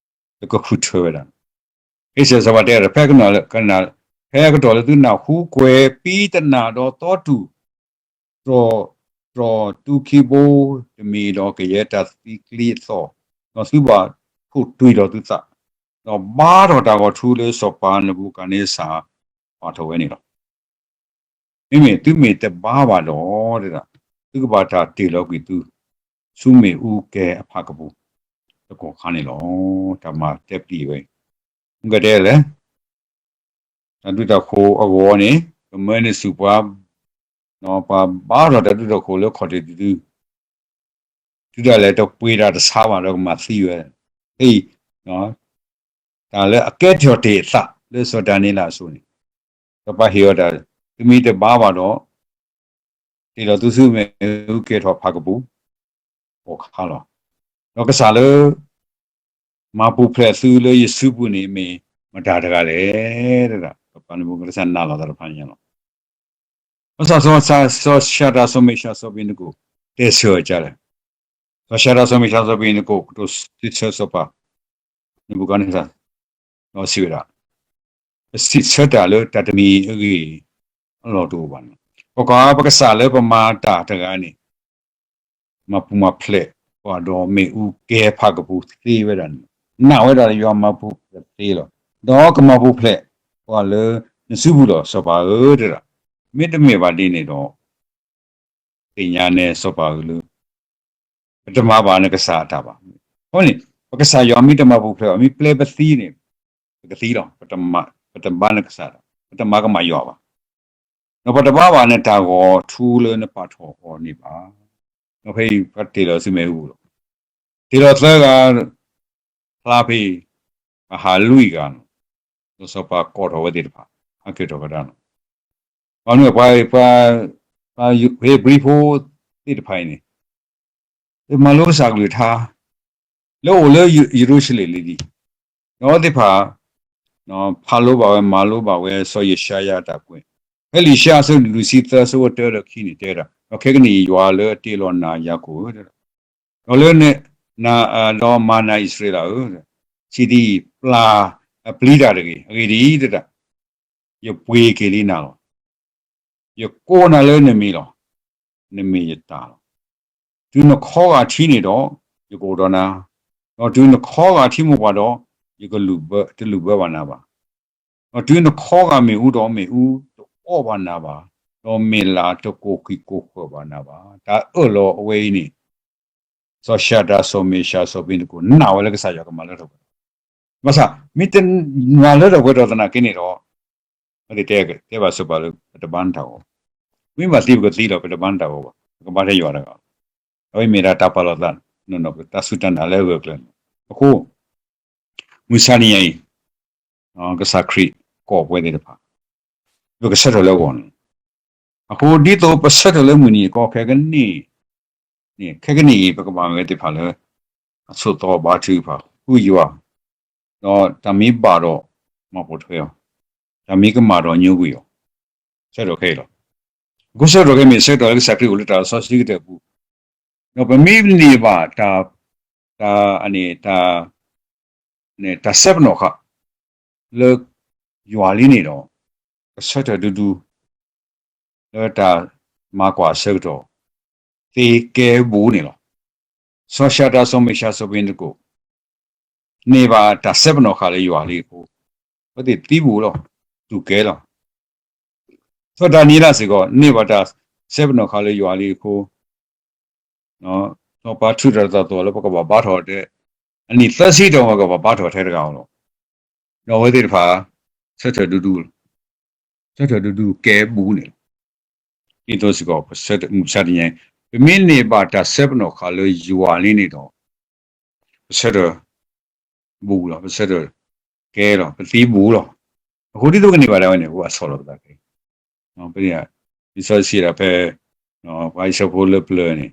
တကဃုထၢဝဲဒၣ်. ဟ့ၣ်စၢၤစီၤပၤတဲဒီး ဖဲကနၣ်, ဖဲအကတီၢ်လၢသုနၢ်ဟူကွဲၤပံတနၣ်ဒီးသီတူၢ် တြီၢ်, တြီၢ်တူခံဘိတမံၤဒီး ကယဲၢ်တၢ်သံချံအသီၣ်, ဒီးသုဘၣ်ထိၣ်တွံၢ်လီၤသုသး, ဒီးဘါထီၣ်တၢ်ဂီၤထူလၢစီၤပၤနဘူၤခၣ်နံစၢ်ပာ်ထီၣ်ဝဲန့ၣ်လီၤ. မ့မ့ၢ်သုမ့ၢ်တဘါဘၣ်ဒီး, သုကဘၣ်တၢ်တ့ၢ်လီၤကွံာ်သု ဆူမ့ၣ်အူကဲၤအဖၣ်ကပူၤ တကီၢ်ခါန့ၣ်လီၤ. တၢ်မၤတဲပျံၤဝဲ, မ့ၢ်ကတဲလဲၣ် တၢ်ဒုးတၢ်ခိၣ်အဂီၢ်န့ၣ် ကမၢန့ၢ်ဆူၣ်ပှၤ, ပှၤဘါထီၣ်တၢ်ဒုးတၢ်ခိၣ်လၢခီၣ်ထံးတဒု, တုၤဒၣ်လဲာ်တပှ့ၤတၢ်တဆါဘၣ်ဒီးကမၤသံဝဲ, အံၤ, တၢ်လၢအကဲထီၣ်တ့ၢ်အသးလၢစီၤဒၤနံးယ့လးအစိၤန့ၣ်, စီၤပၤဟ့ၣ်အီၤတၢ်, သုမ့ၢ်တဘါဘၣ်ဒီး တ့ၢ်လီၤသုဆူမ့ၣ်အူကဲၤထီၣ်ဖၣ်ကပူၤ ကီၢ်ခါလီၤ. ဒီးကစၢ်လၢ မၤပူၤဖျဲးသုလၢယစုပူၤန့ၣ်မ့ၢ်မတၤတဂၤလဲၣ်, စီၤပၤနဘူၤခၣ်နံစၢ်နာ်လီၤသးတဖၣ်ညါလီၤ. ဘၣ်ဆၣ် စီၤၡၤဒြး စီၤမ့ၤရှး စီၤအဘ့းနကိၤ တဲဆၢအီၤဒ်လဲၣ်. စီၤၡၤဒြး စီၤမ့ၤရှး စီၤအဘ့းနကိၤ ကတိၤစံးဆၢစီၤပၤ နဘူၤခၣ်နံစၢ် ဒီးစံးဝဲဒၣ်, ပစံးဆၢတၢ်လၢတၢ်တမံၤအဂ့ၢ်အလီၢ်တအိၣ်ဘၣ်န့ၣ်, ကွၢ်ကွၢ်, ပကစၢ်လၢပမၤတၢ်တဂၤန့ၣ် မၤပူၤမၤဖျဲးပှၤဒီးမ့ၣ်အူကဲၤဖၣ်ကပူၤသ့ဝဲဒၣ်န့ၣ်, နာ်ဝဲဒၣ်ယွၤမၤပူၤဖျဲးသ့လီၤ. ဒီးကမၤပူၤဖျဲးပှၤလၢနစုပူၤလီၤ စီၤပၤဧၢ တဲဒၣ်. မ့တမ့ၢ်ဘၣ်ဒ်န့ၣ်ဒီး သ့ၣ်ညါနဲစီၤပၤဧၢလၢ ပတမၤဘၣ်နကစၢ်အတၢ်ဘၣ်. အဃိန့ၣ် ပကစၢ်ယွၤမ့ၢ်တမၤပူၤဖျဲးဘၣ် မ့ၢ်ပျဲပသံန့ၣ် ပကသံလီၤ. ပတဘါနကစၢ်, ပတမၤကမၣ်ယွၤဘၣ်. ဒီးပတဘါဘၣ်နတၢ်ဂီၤထူလၢနပာ်ထီၣ်အီၤန့ၣ်ဘၣ်. ဒီးဖဲအံၤပှၤတ့ၢ်လီၤဆူမ့ၣ်အူပူၤလီၤ. တ့ၢ်လီၤသၢဂၤ ဖျါဖဲအံၤ ပဟးလွံၢ်ဂၤန့ၣ်, ဒီးစီၤပၤကိးထီၣ်ဝဲသ့ၣ်တဖၣ် ဟးက့ၤထီၣ်ကဒါန့ၣ်, ပှၤမ့ၢ်ပှၤ ပှၤဟ့းဘြံဖိသ့ၣ်တဖၣ်အံၤန့ၣ် မၤလိကစၢ်ကလုၢ်ကထါ လၢအိၣ်လၢယရူၤၡလ့ၣ်လံဒံး, ဒီးသ့ၣ်တဖၣ် ဖးလိဘၣ်ဝဲ မၤလိဘၣ်ဝဲ စီၤယၡါယၤအတၢ်ကွဲး, ဖဲလံာ်ၡါယၤအဆၢဒိၣ်လွံၢ်ဆံသၢ အဆၢဖိတၢဒီးခံန့ၣ် တဲဝဲဒၣ်, ဒီးခဲကနံၣ်အံၤ ယွၤလၢအတ့လီၤနၤ ယၤကိာ်ဧၢ, ဒီးလၢ ဒီးမၤနၤအံၣ်စရ့လးဧၢ, စံးဒ်အံၤ, ပျၢ်အပျံၤတၢ်တဂ့ၤ, အဂ့ၢ်ဒ်အံၤ, တဒၣ် ယပှ့ၤက့ၤလံနၤလီၤ. ယကိးနၤလၢနမံၤလီၤ. နမ့ၢ်ယတၢ်လီၤ. တုၤနခီဂာ်ထံန့ၣ်ဒီး, ယကအိၣ်ဒီးနၤ, ဒီးတုၤနခီဂာ်ထံမိၢ်ပှၢ်ဒီး, ယကတလူၢ်ဘၢဘၣ်နၤဘၣ်. ဒီးတုၤနခီဂာ်မ့ၣ်အူဒီး, မ့ၣ်အူတအီၣ်ဘၣ်နၤဘၣ်, ဒီးမ့ၢ်လၢ်တကိၢ်ဃံးကိၢ်ဃၢၤဘၣ်နၤဘၣ်. တၢ်အၢၣ်လီၤအဝဲအံၤန့ၣ် စီၤၡၤဒြး စီၤမ့ၤၡး စီၤအဘ့းနကိၣ် နာ်ဝဲလၢကစၢ်ယွၤကမၤလၢထီၣ်ပှဲၤထီၣ်, ဘၣ်ဆၣ် မ့ၢ်တမၤလၢထီၣ်ပှဲၤထီၣ်သနာ်က့န့ၣ်ဒီး, အဝဲသ့ၣ်တဲဘၣ်စၢၤပှၤလၢ ပတဘါနတၢ်ဂီၤ, မ့ၢ်ဘၣ်သံပကသံလီၤ, ပတဘါနတၢ်ဂီၤဘၣ်, ပကဘါထဲယွၤတဂၤလီၤ. အဝဲမ့ၢ်ဒၣ်တၢ်ပာ်လီၤသး, တၢ်ဆူၣ်တၢ်နာ်လၢအဂၢၢ်အကျၢၤန့ၣ်. အဃိ မုၢ်ဆါနံၤညါအံၤ ကစၢ်ခရံာ်ကိးပှၤသ့ၣ်တဖၣ် ပကဆၢထၢၣ်လၢအဂီၢ်န့ၣ်လီၤ. အဃိဒ်သိးပဆၢထၢၣ်လၢမုၢ်နံၤအကီ ခဲကနံၣ်, ခဲကနံၣ်အံၤ ပကဘၣ်မ့ၢ်သ့ၣ်တဖၣ်လၢ အဆိးသီဘါထုကဖၣ် ဃုယွၤ, ဒီးတၢ်မ့ၢ်ဘၣ်ဒီး မၤပိာ်ထွဲအီၤ, တၢ်မ့ၢ်ကမၣ်ဒီးညိကွံာ်အီၤ, ဆၢထၢၣ်ခဲအံၤလီၤ. အဃိဆၢထၢၣ်ခဲအံၤမ့ၢ်ဆၢထၢၣ်လၢကစၢ်ခရံာ်အိၣ်လၢတၢ်လီၢ်စီဆှံကတၢၢ်အပူၤ, ဒီးပမ့ၢ်န့ၢ်ဘၣ်တၢ်, တၢ်, တၢ်စဲပနီၣ်ဃာ် လၢယွၤလံန့ၣ်ဒီး, ကဆၢထၢၣ်ဒူဒူ လၢတၢ်မၤကွၢ်အဆၢကတီၢ် သ့ကဲဘူးန့ၣ်လီၤ. စီၤၡၤဒြး စီၤမ့ၤၡး စီၤအဘ့းနကိၣ် န့ၢ်ဘၣ်တၢ်စဲပနီၣ်ဃာ်လၢယွၤလံအဃိ, အဝဲသ့ၣ်သံဘူးလီၤ, တူၢ်ကဲလီၤ. စီၤဒၤနံးယ့လးစ့ၢ်ကီး န့ၢ်ဘၣ်တၢ်စဲပနီၣ်ဃာ်လၢယွၤလံအဃိ, စီၤပၤထုးထီၣ်တၢ်သီၣ်လၢပကဘၣ်ဘါထီၣ်ထဲ, အနံၣ်သၢဆံတီၢ်မး ကဘၣ်ဘါထီၣ်ထဲတဂၤဧိၤလီၤ. ဒီးအဝဲသ့ၣ်တဖၣ် ဆၢထၢၣ်ဒူဒူ, ဆၢထၢၣ်ဒူဒူကဲဘူးန့ၣ်လီၤ. ဒ်သိးစ့ၢ်ကီး ပဆၢထၢၣ်မုၢ်မဆါတနံၤအံၤ, ပမ့ၢ်န့ၢ်ဘၣ်တၢ်စဲပနီၣ်ဃာ်လၢယွၤလံန့ၣ်ဒီး, ပဆၢထၢၣ်ဘူးလီၤ, ပဆၢထၢၣ်ကဲလီၤ, ပသံဘူးလီၤ. အဃိဒ်သိးပကန့ၢ်ဘၣ်ဒၣ်ဝဲန့ၣ် အဃိအဆီၣ်လီၤပသးခဲအံၤ, လံာ်စီဆှံဒၣ်ဖဲ ပှၤအံၣ်စရ့လးဖိလၢပျၢၤန့ၣ်,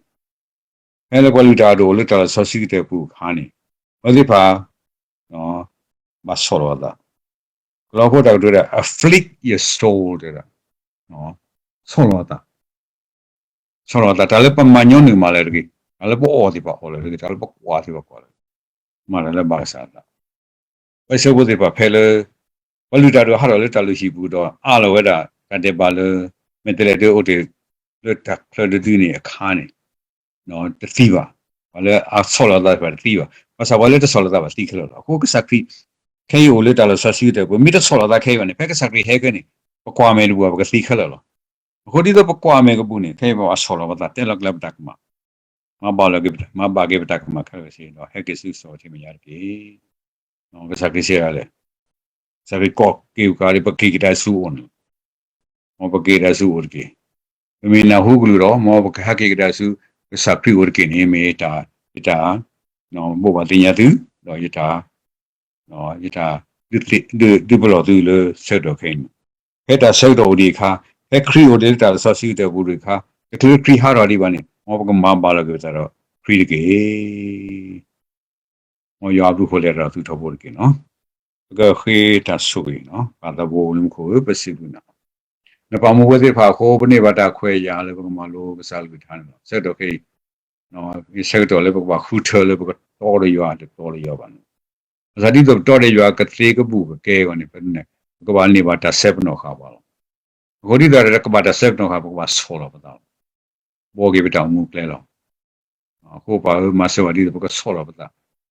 ဖဲလၢပှၤလုၢ်တၢ်အဒိၣ်အိၣ်လၢတၢ်လီၢ်စီဆှံကတၢၢ်ပူၤအခါန့ၣ်, အဝဲသ့ၣ်တဖၣ် ဘၣ်ဆီၣ်လီၤအသး, ကလီၤဖိတၢ်ကတိၤဒၣ် afflict your soul တဲဒၣ်, ဆီၣ်လီၤအသး, ဆီၣ်လီၤအသး, တၢ်လၢပမၤညီနုၢ်မၤလၢၤတဂ့ၤ, တၢ်လၢပအီၣ်သ့ၣ်တဖၣ်အီၣ်လၢၤတဂ့ၤ, တၢ်လၢပကွၢ်သ့ၣ်တဖၣ်ကွၢ်လၢၤတဂ့ၤ, မၤတၢ်လၢဘၣ်ကစၢ်အသး. ပှၤအံၣ်စရ့လးဖိသ့ၣ်တဖၣ်ဖဲလၢ ပှၤလုၢ်တၢ်ဒိၣ်ဟးထီၣ်လၢတၢ်လုၢ်ဟံၣ်ပူၤဒီး အးလီၤဝဲဒၣ် တၢ်ဒဲးဘးလၢ မဲာ်တဲးလဲးဒၢအိၣ်တ့ၢ် လၢတၢ်ချၢဒုဒုန့ၣ်အခါန့ၣ် တသံဘၣ်. ပှၤလၢအဆီၣ်လီၤသးတဖၣ်တသံဘၣ်. ဘၣ်ဆၣ်ပှၤလၢတဆီၣ်လီၤသးဘၣ်သံခဲလၢာ်လီၤ. အဃိကစၢ်ခရံာ် ခဲအံၤအိၣ်လၢတၢ်လီၢ်စီဆှံကတၢၢ် ပမ့ၢ်တဆီၣ်လီၤသးခဲအံၤဘၣ်န့ၣ် ဖဲကစၢ်ခရံာ်ဟဲခဲန့ၣ် ပကွၢ်မဲာ်တဘူၣ်ဘၣ် ပကသံခဲလၢာ်လီၤ. အဃိဒ်သိးပကွၢ်မဲာ်ကဘူၣ်န့ၣ် ခဲအံၤပဘၣ်ဆီၣ်လီၤပသး တဲလီၤကျဲပတၢ်ကမၣ် မၤဘၣ်လီၤက့ၤပတၢ်, မၤဘၣ်က့ၤပတၢ်ကမၣ်ခဲလၢာ်စ့ၢ်ကီး ဟဲက့ၤဆူစီၤထံမဲာ်ညါတက့ၢ်. ကစၢ်ခရံာ်စံးဒၣ်လဲၣ်, ကစၢ်ခရံာ်ကိးက့ၤပှၤဒီး ပက့ၤကဒါဆူအအိၣ်န့ၣ်, မ်ပက့ၤကဒါဆူအအိၣ်တက့ၢ်. ပမ့ၢ်နၢ်ဟူကလုၢ်ဒီး မ်ပကဟဲက့ၤကဒါဆူ ကစၢ်ခရံာ်အအိၣ်တက့ၢ်န့ၣ် မ့ၢ်ယတၢ်, ယတၢ်ဘိးဘၣ်သ့ၣ်ညါသု, ဒီးယတၢ် ယတၢ် ဒုးပလီၢ်သုလၢဆၢကတီၢ်ခဲအံၤန့ၣ်, ဖဲတၢ်ဆၢကတီၢ်အိၣ်ဒံးအခါ, ဖဲခရံာ်အိၣ်ဒံးလၢတၢ်လီၢ်စီဆှံကတၢၢ်ပူၤဒံးအခါ, တချုးခရံာ်ဟးထီၣ်ဒံးဘၣ်န့ၣ် မ်ပကမၤဘၣ်လီၤက့ၤပသးဒီးခရံာ်တက့ၢ်. မ်ယွၤအဘျုးအဖှိၣ်လဲၤဒီးသုထီဘိတက့ၢ်န့ၣ်. ပကဃ့တၢ်ဆိၣ်ဂ့ၤန့ၣ်, ပၢ်သးဘိလၢမူခိၣ်ဧၢ, ပစံးဘျုးနၤ နပာ်မူဝဲသ့ၣ်တဖၣ်အဃိ ပန့ၢ်ဘၣ်တၢ်ခွဲးယာ်လၢပကမၤလိကစၢ်အကလုၢ်ကထါန့ၣ်လီၤ. ဆၢကတီၢ်ခဲအံၤ ဆၢကတီၢ်လၢပကဘၣ်ဃုထၢလၢပကတီဒီးယွၤ တတီဒီးယွၤဘၣ်န့ၣ်, ဘၣ်ဆၣ်ဒ်သိးပတီဒီးယွၤကသ့ကဘူၣ်ကကဲအဂီၢ်န့ၣ် ပန့ၣ် ပကဘၣ်န့ၢ်ဘၣ်တၢ်စဲပနီၣ်ဃာ်ပှၤလီၤ. အဃိဒ်သိးဒီးကဘၣ်တၢ်စဲပနီၣ်ဃာ် ပကဘၣ်ဆီၣ်လီၤပသးလီၤ. ဘှီက့ၤပတၢ်အိၣ်မူကျဲလီၤ. အဃိပၢ်ဧၢ မၤစၢၤပှၤဒ်သိးပကဆီၣ်လီၤပသး,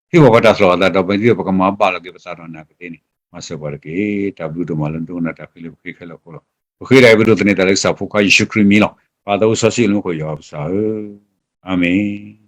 ဟ့ၣ်ပှၤတၢ်ဆီၣ်လီၤသး ဒီးပဒ်သိးပကမၤဘၣ်လီၤက့ၤပသးဒီးနၤကသ့န့ၣ် မၤစၢၤပှၤတက့ၢ်. တၢ်ဘျုးဒိၣ်မးလၢနဒိကနၣ်တၢ်ဃ့လၢပဃ့ခဲလၢာ်အဃိလီၤ. ပဃ့တၢ်အံၤပဒိးသန့ၤသးလၢကစၢ်ဖိခွါယ့ၣ်ၡူးခရံာ်မံၤလီၤ. ပၢ်သးအိၣ်စီဆှံအိၣ်လၢမူခိၣ် ယွၤပကစၢ်ဧၢ, အၤမ့ၣ်.